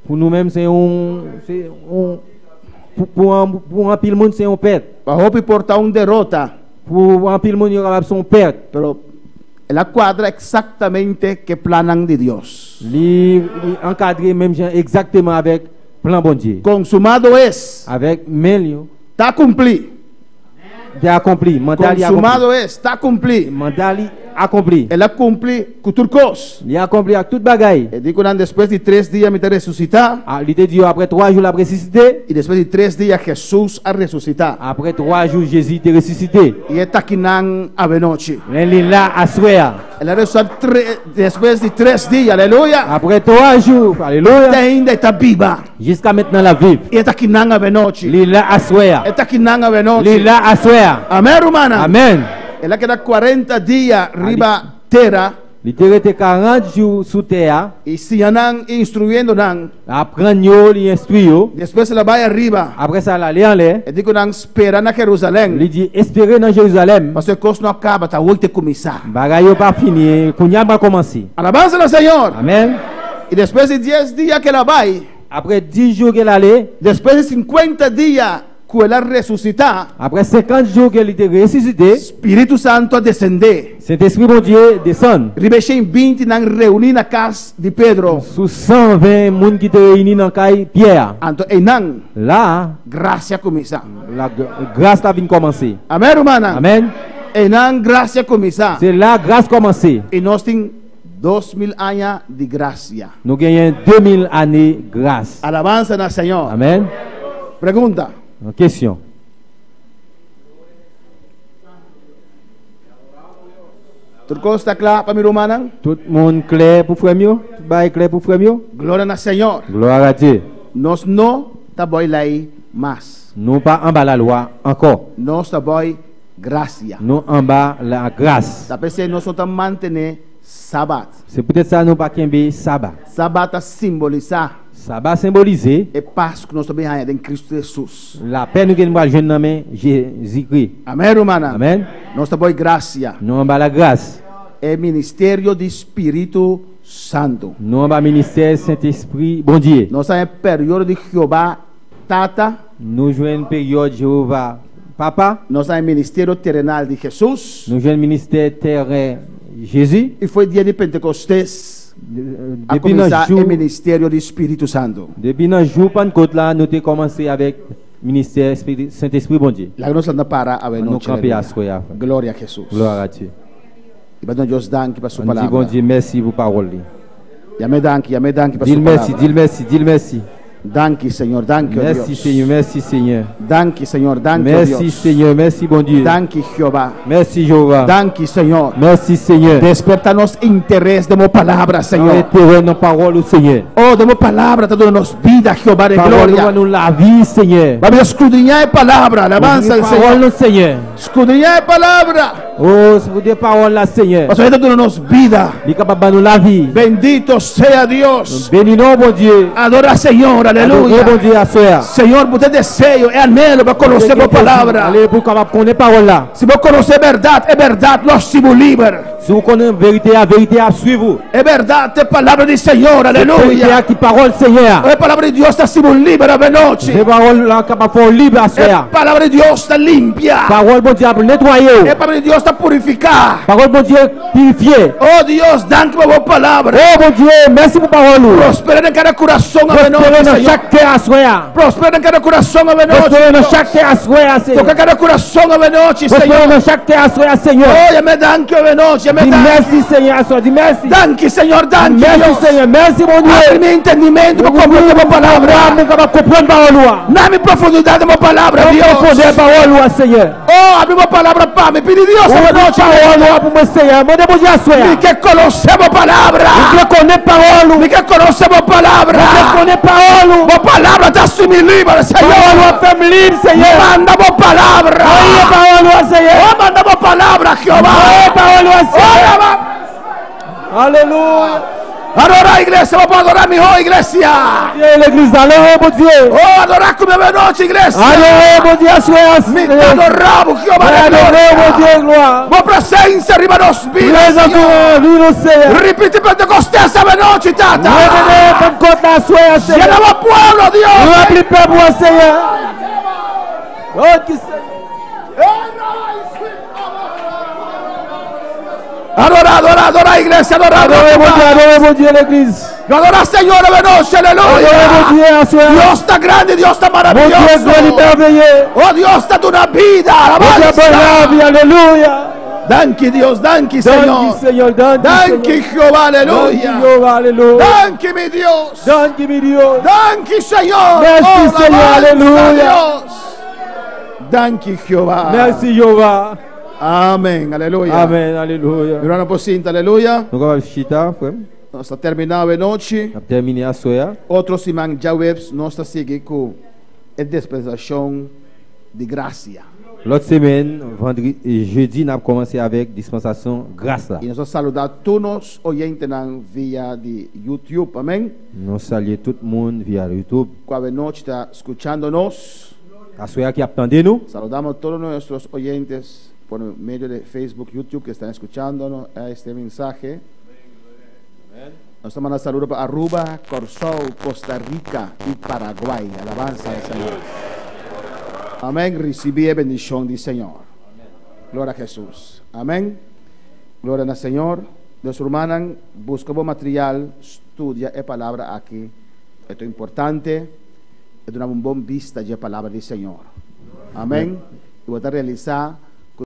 Pou nou menm se yon, se yon, pou pou anpil moun se yon pèt. Pa hopi por ta un derota. Pou anpil moun yo kapab se yon pèt. Pero el a kuadra eksaktamente ke plannan di Dios. Li li ankadre menm jan egzakteman avèk plan Bondye. Konsumado es. Avèk men li yo. Ta kumpli. Te akonpli. Manda li akonpli. Konsumado es, ta kumpli. Manda li akonpli. El a kumpli ku tur kos. Li akonpli ak tout bagay. E di ku nan, Despues di tres dia mi ta resusitá. A, li te di yo apre twa jou l ap resisite. I despues di tres dia Hesus a resusitá. Apre twa jou Jezi te resisite. I e ta kinan avenochi. Men li la aswè a. El a resusitá tre, despues di tres dia, aleluya. Apre twa jou, aleluya. Te ainda e ta biba. Jiska mentnan l ap viv. I e ta kinan avenochi. Li la aswè a. E ta kinan avenochi. Li la aswè a. Amèn, rumannan. Amèn. El a keda 40 dia riba tera. Li te rete 40 jou sou tè a. I siña nan i instruyendo nan. Aprann yo, li enstwi yo. Despues el a bai ariba. Apre sa el ale anlè. E di ku nan, Spera na Jerusalèm. Li di, Espere nan Jerusalèm. Pasobra e kos no a kaba, ta awor te kuminsá. Bagay yo pa fini, kounya pral kòmanse. Alabansa na Señor. Amèn. I despues di dies dia ku el a bai. Apre dis jou ke l ale. Despues di sinkuenta dia ku el a resusitá. Apre 50 jou ke li te resisite. Spiritu Santu a desendé. Sentespri Bondye desann. Riba e 120 nan reuní na kas di Pedro. Sou 120 moun ki te reyini nan kay Pyè a. Anto einan. La. Grasia kuminsá. La gras la vin kòmanse. Amèn, rumannan. Amèn. Einan grasia kuminsá. Se la gras kòmanse. I nos tin 2000 aña di grasia. Nou genyen 2000 ane gras. Alabansa na Señor. Amèn. Pregunta. Yon kesyon. Tur kos ta kla pa mi rumannan? Tout moun klè pou frè m yo? Tout bagay klè pou frè m yo? Gloria na Señor. Gloire à Dieu. Nos no ta boi lei mas. Nou pa anba lalwa ankò. Nos ta boi. Grasia. Nou anba lagras. Ta p'esei nos no ta mantené Sabat. Se poutèt sa nou pa kenbe Saba. Sabat ta simbolisá. Saba senbolize. E pas ku nos ta bin haña den Kristu Hesus. Lapè nou gen nou pral jwenn nan men Jezikri. Amèn, rumannan. Amèn. Nos ta bou e grasia. Nou anba lagras. E ministerio di Spiritu Santu. Nou anba ministè Sentespri Bondye. Nos ta den e periodo di Jehová Tata. Nou jwenn peryòd Jewova Papa. Nos ta den ministerio terenal di Hesus. Nou jwenn ministè tèren Jezi. I foi dia di Pentekostes a Depi nan kuminsá jou e ministerio di Spiritu Santu. Depi nan jou Pannkot la nou te kòmanse avèk ministè Espri Sentespri Bondye. Laga nos anda para awe An nou nochi, kanpe aleluya. aswè a, frè. Gloria a Hesus. Gloire à Dieu. I pa duna Dios danki pa su An di palabra. Bondye mèsi pou pawòl li. Yam'é danki, yam'é danki pa Di su l mèsi, palabra. di l mèsi, di l mèsi. Danki Señor, danki oh Mèsi Dios. Senyè, mèsi Senyè. Danki Señor, danki oh Mèsi Dios. Senyè, mèsi Bondye. Danki Jehová. Mèsi Jewova. Danki Señor. Mèsi Senyè. Desperta nos interes den bo palabra, Nan Señor. enterè nan pawòl ou Senyè. Oh, den bo palabra ta duna nos bida, Jehová de Pawòl ou gloria. ban nou lavi Senyè. Babia skudriñá e palabra, alabanza al Pawòl Señor. nou Senyè. Skudriñá e palabra. Oh, skudriñá pawòl la Senyè. Pasobra e ta duna nos bida. Li kapab ban nou lavi. Bendito sea Dios. Beni non Bondye. Adora Señor, aleluya. Adore Bondye aswè a. Señor, bo ta deseo e anhelo pa konosé bo palabra. Ale pou kapab konnen pawòl la. Si bo konosé bèrdat, e bèrdat lo hasi bo liber. Si ou konnen verite a, verite a ap swiv ou. E bèrdat ta e palabra di Señor, Se verite aleluya. a ki pawòl Senyè a. E palabra di Dios ta hasi bo liber avenochi. Se pawòl la kapab fè ou lib aswè E a. palabra di Dios ta limpia. Pawòl Bondye ap netwaye ou. E palabra di Dios ta purifiká. Pawòl Bondye pirifye. Oh Dios, danki pa bo palabra. Oh Bondye, mèsi pou pawòl ou. Prospera den kada kurason Prospere avenochi, nan Señor. chak kè aswè a. Prospera den kada kurason avenochi, Prospere nan Dios. chak kè aswè a, Senyè. Toka kada kurason avenochi, Prospere Señor. nan chak kè aswè a, Senyè. Oh, yam'é danki avenochi, yam'é Di danki. mèsi, Senyè, aswè a. Di mèsi. Danki, Señor, danki, Mèsi, Dios. Senyè. Mèsi, Bondye. Abri mi entendimento pa komprende bo palabra. Mwen kapab konprann pawòl ou a. Dami profundidat den bo palabra, Ban Dios. pwofondè pawòl ou a, Senyè. Oh, abri bo palabra pa mi. Pidi Dios Ouvri avenochi. pawòl ou a pou mwen, Senyè. Mande Bondye aswè a. Mi ke konosé bo palabra. Mwen vle konnen pawòl ou. Mi ke konosé bo palabra. Mwen vle konnen pawòl ou. Bo palabra ta hasi mi liber, Señor. Pawòl ou ap fè m lib, Senyè. Manda bo palabra. Voye pawòl ou a, Senyè. Oh, manda bo palabra, Jehová. Voye pawòl ou a, Senyè. Oh, Alelouya. Adora iglesia, bo por adora mihó iglesia. Bondye legliz la, adore Bondye. Oh, adora ku mi avenochi iglesia. Adore Bondye aswè a. Mi ta adora bo Jehová de Adore gloria. Bondye glwa. Bo presensia riba nos bida, Prezans ou Señor. nan vi nou Seyè. Ripiti Pentecostés avenochi, Tata. Repete Pannkòt la aswè a Seyè. Yena bo pueblo, Dios. Ranpli pèp ou a Seyè. Oh ki Seyè. Adora, adora, adora, iglesia, adora, Adore Bondye, adore Bondye legliz. Adora, Señor, avenochi, aleluya. Adore Bondye aswè a. Dios ta grandi, Dios ta Bondye gran li maravilloso. mèveye. Oh, Dios ta duna bida, Bondye ban alabanza. lavi, alelouya. Danki Dios, danki Danki Señor. Señor, danki Danki Señor. Jehová, Danki aleluya. Jehová, aleluya. Danki mi Dios. Danki mi Dios. Danki Señor. Merci, Oh, Señor, alabanza a aleluya. Dios. Danki Jehová. Merci Jehová. Amén, aleluya. Amén, aleluya. Mi rumannan por sinta, aleluya. Nou kapab chita, frè m. Nos ta terminá awenochi. N ap tèmine aswè a. Otro siman djaweps nos ta sigui ku e dispensashon di grasia. Lòt semèn, vandre, jedi n ap kòmanse avèk dispansasyon gras la. I nos ta saludá tur nos oyentenan via di YouTube. Amén. Nou salye tout moun via YouTube. Ku awenochi ta skuchando nos. Aswè a ki ap tande nou. Saludamos a todos nuestros oyentes por medio de Facebook, YouTube que están escuchándonos a este mensaje. Nos ta manda saludo pa Aruba, Kòrsou, Costa Rica y Paraguay. Alabanza al Señor. Amén. Ricibi e bendicion di Señor. Gloria a Jesús. Amén. Gloria na Señor. Nos rumannan, busca bo material, studia e palabra aki. E ta importante. E duna bo un bon bista dje palabra di Señor. Amén. Y bo ta realisa.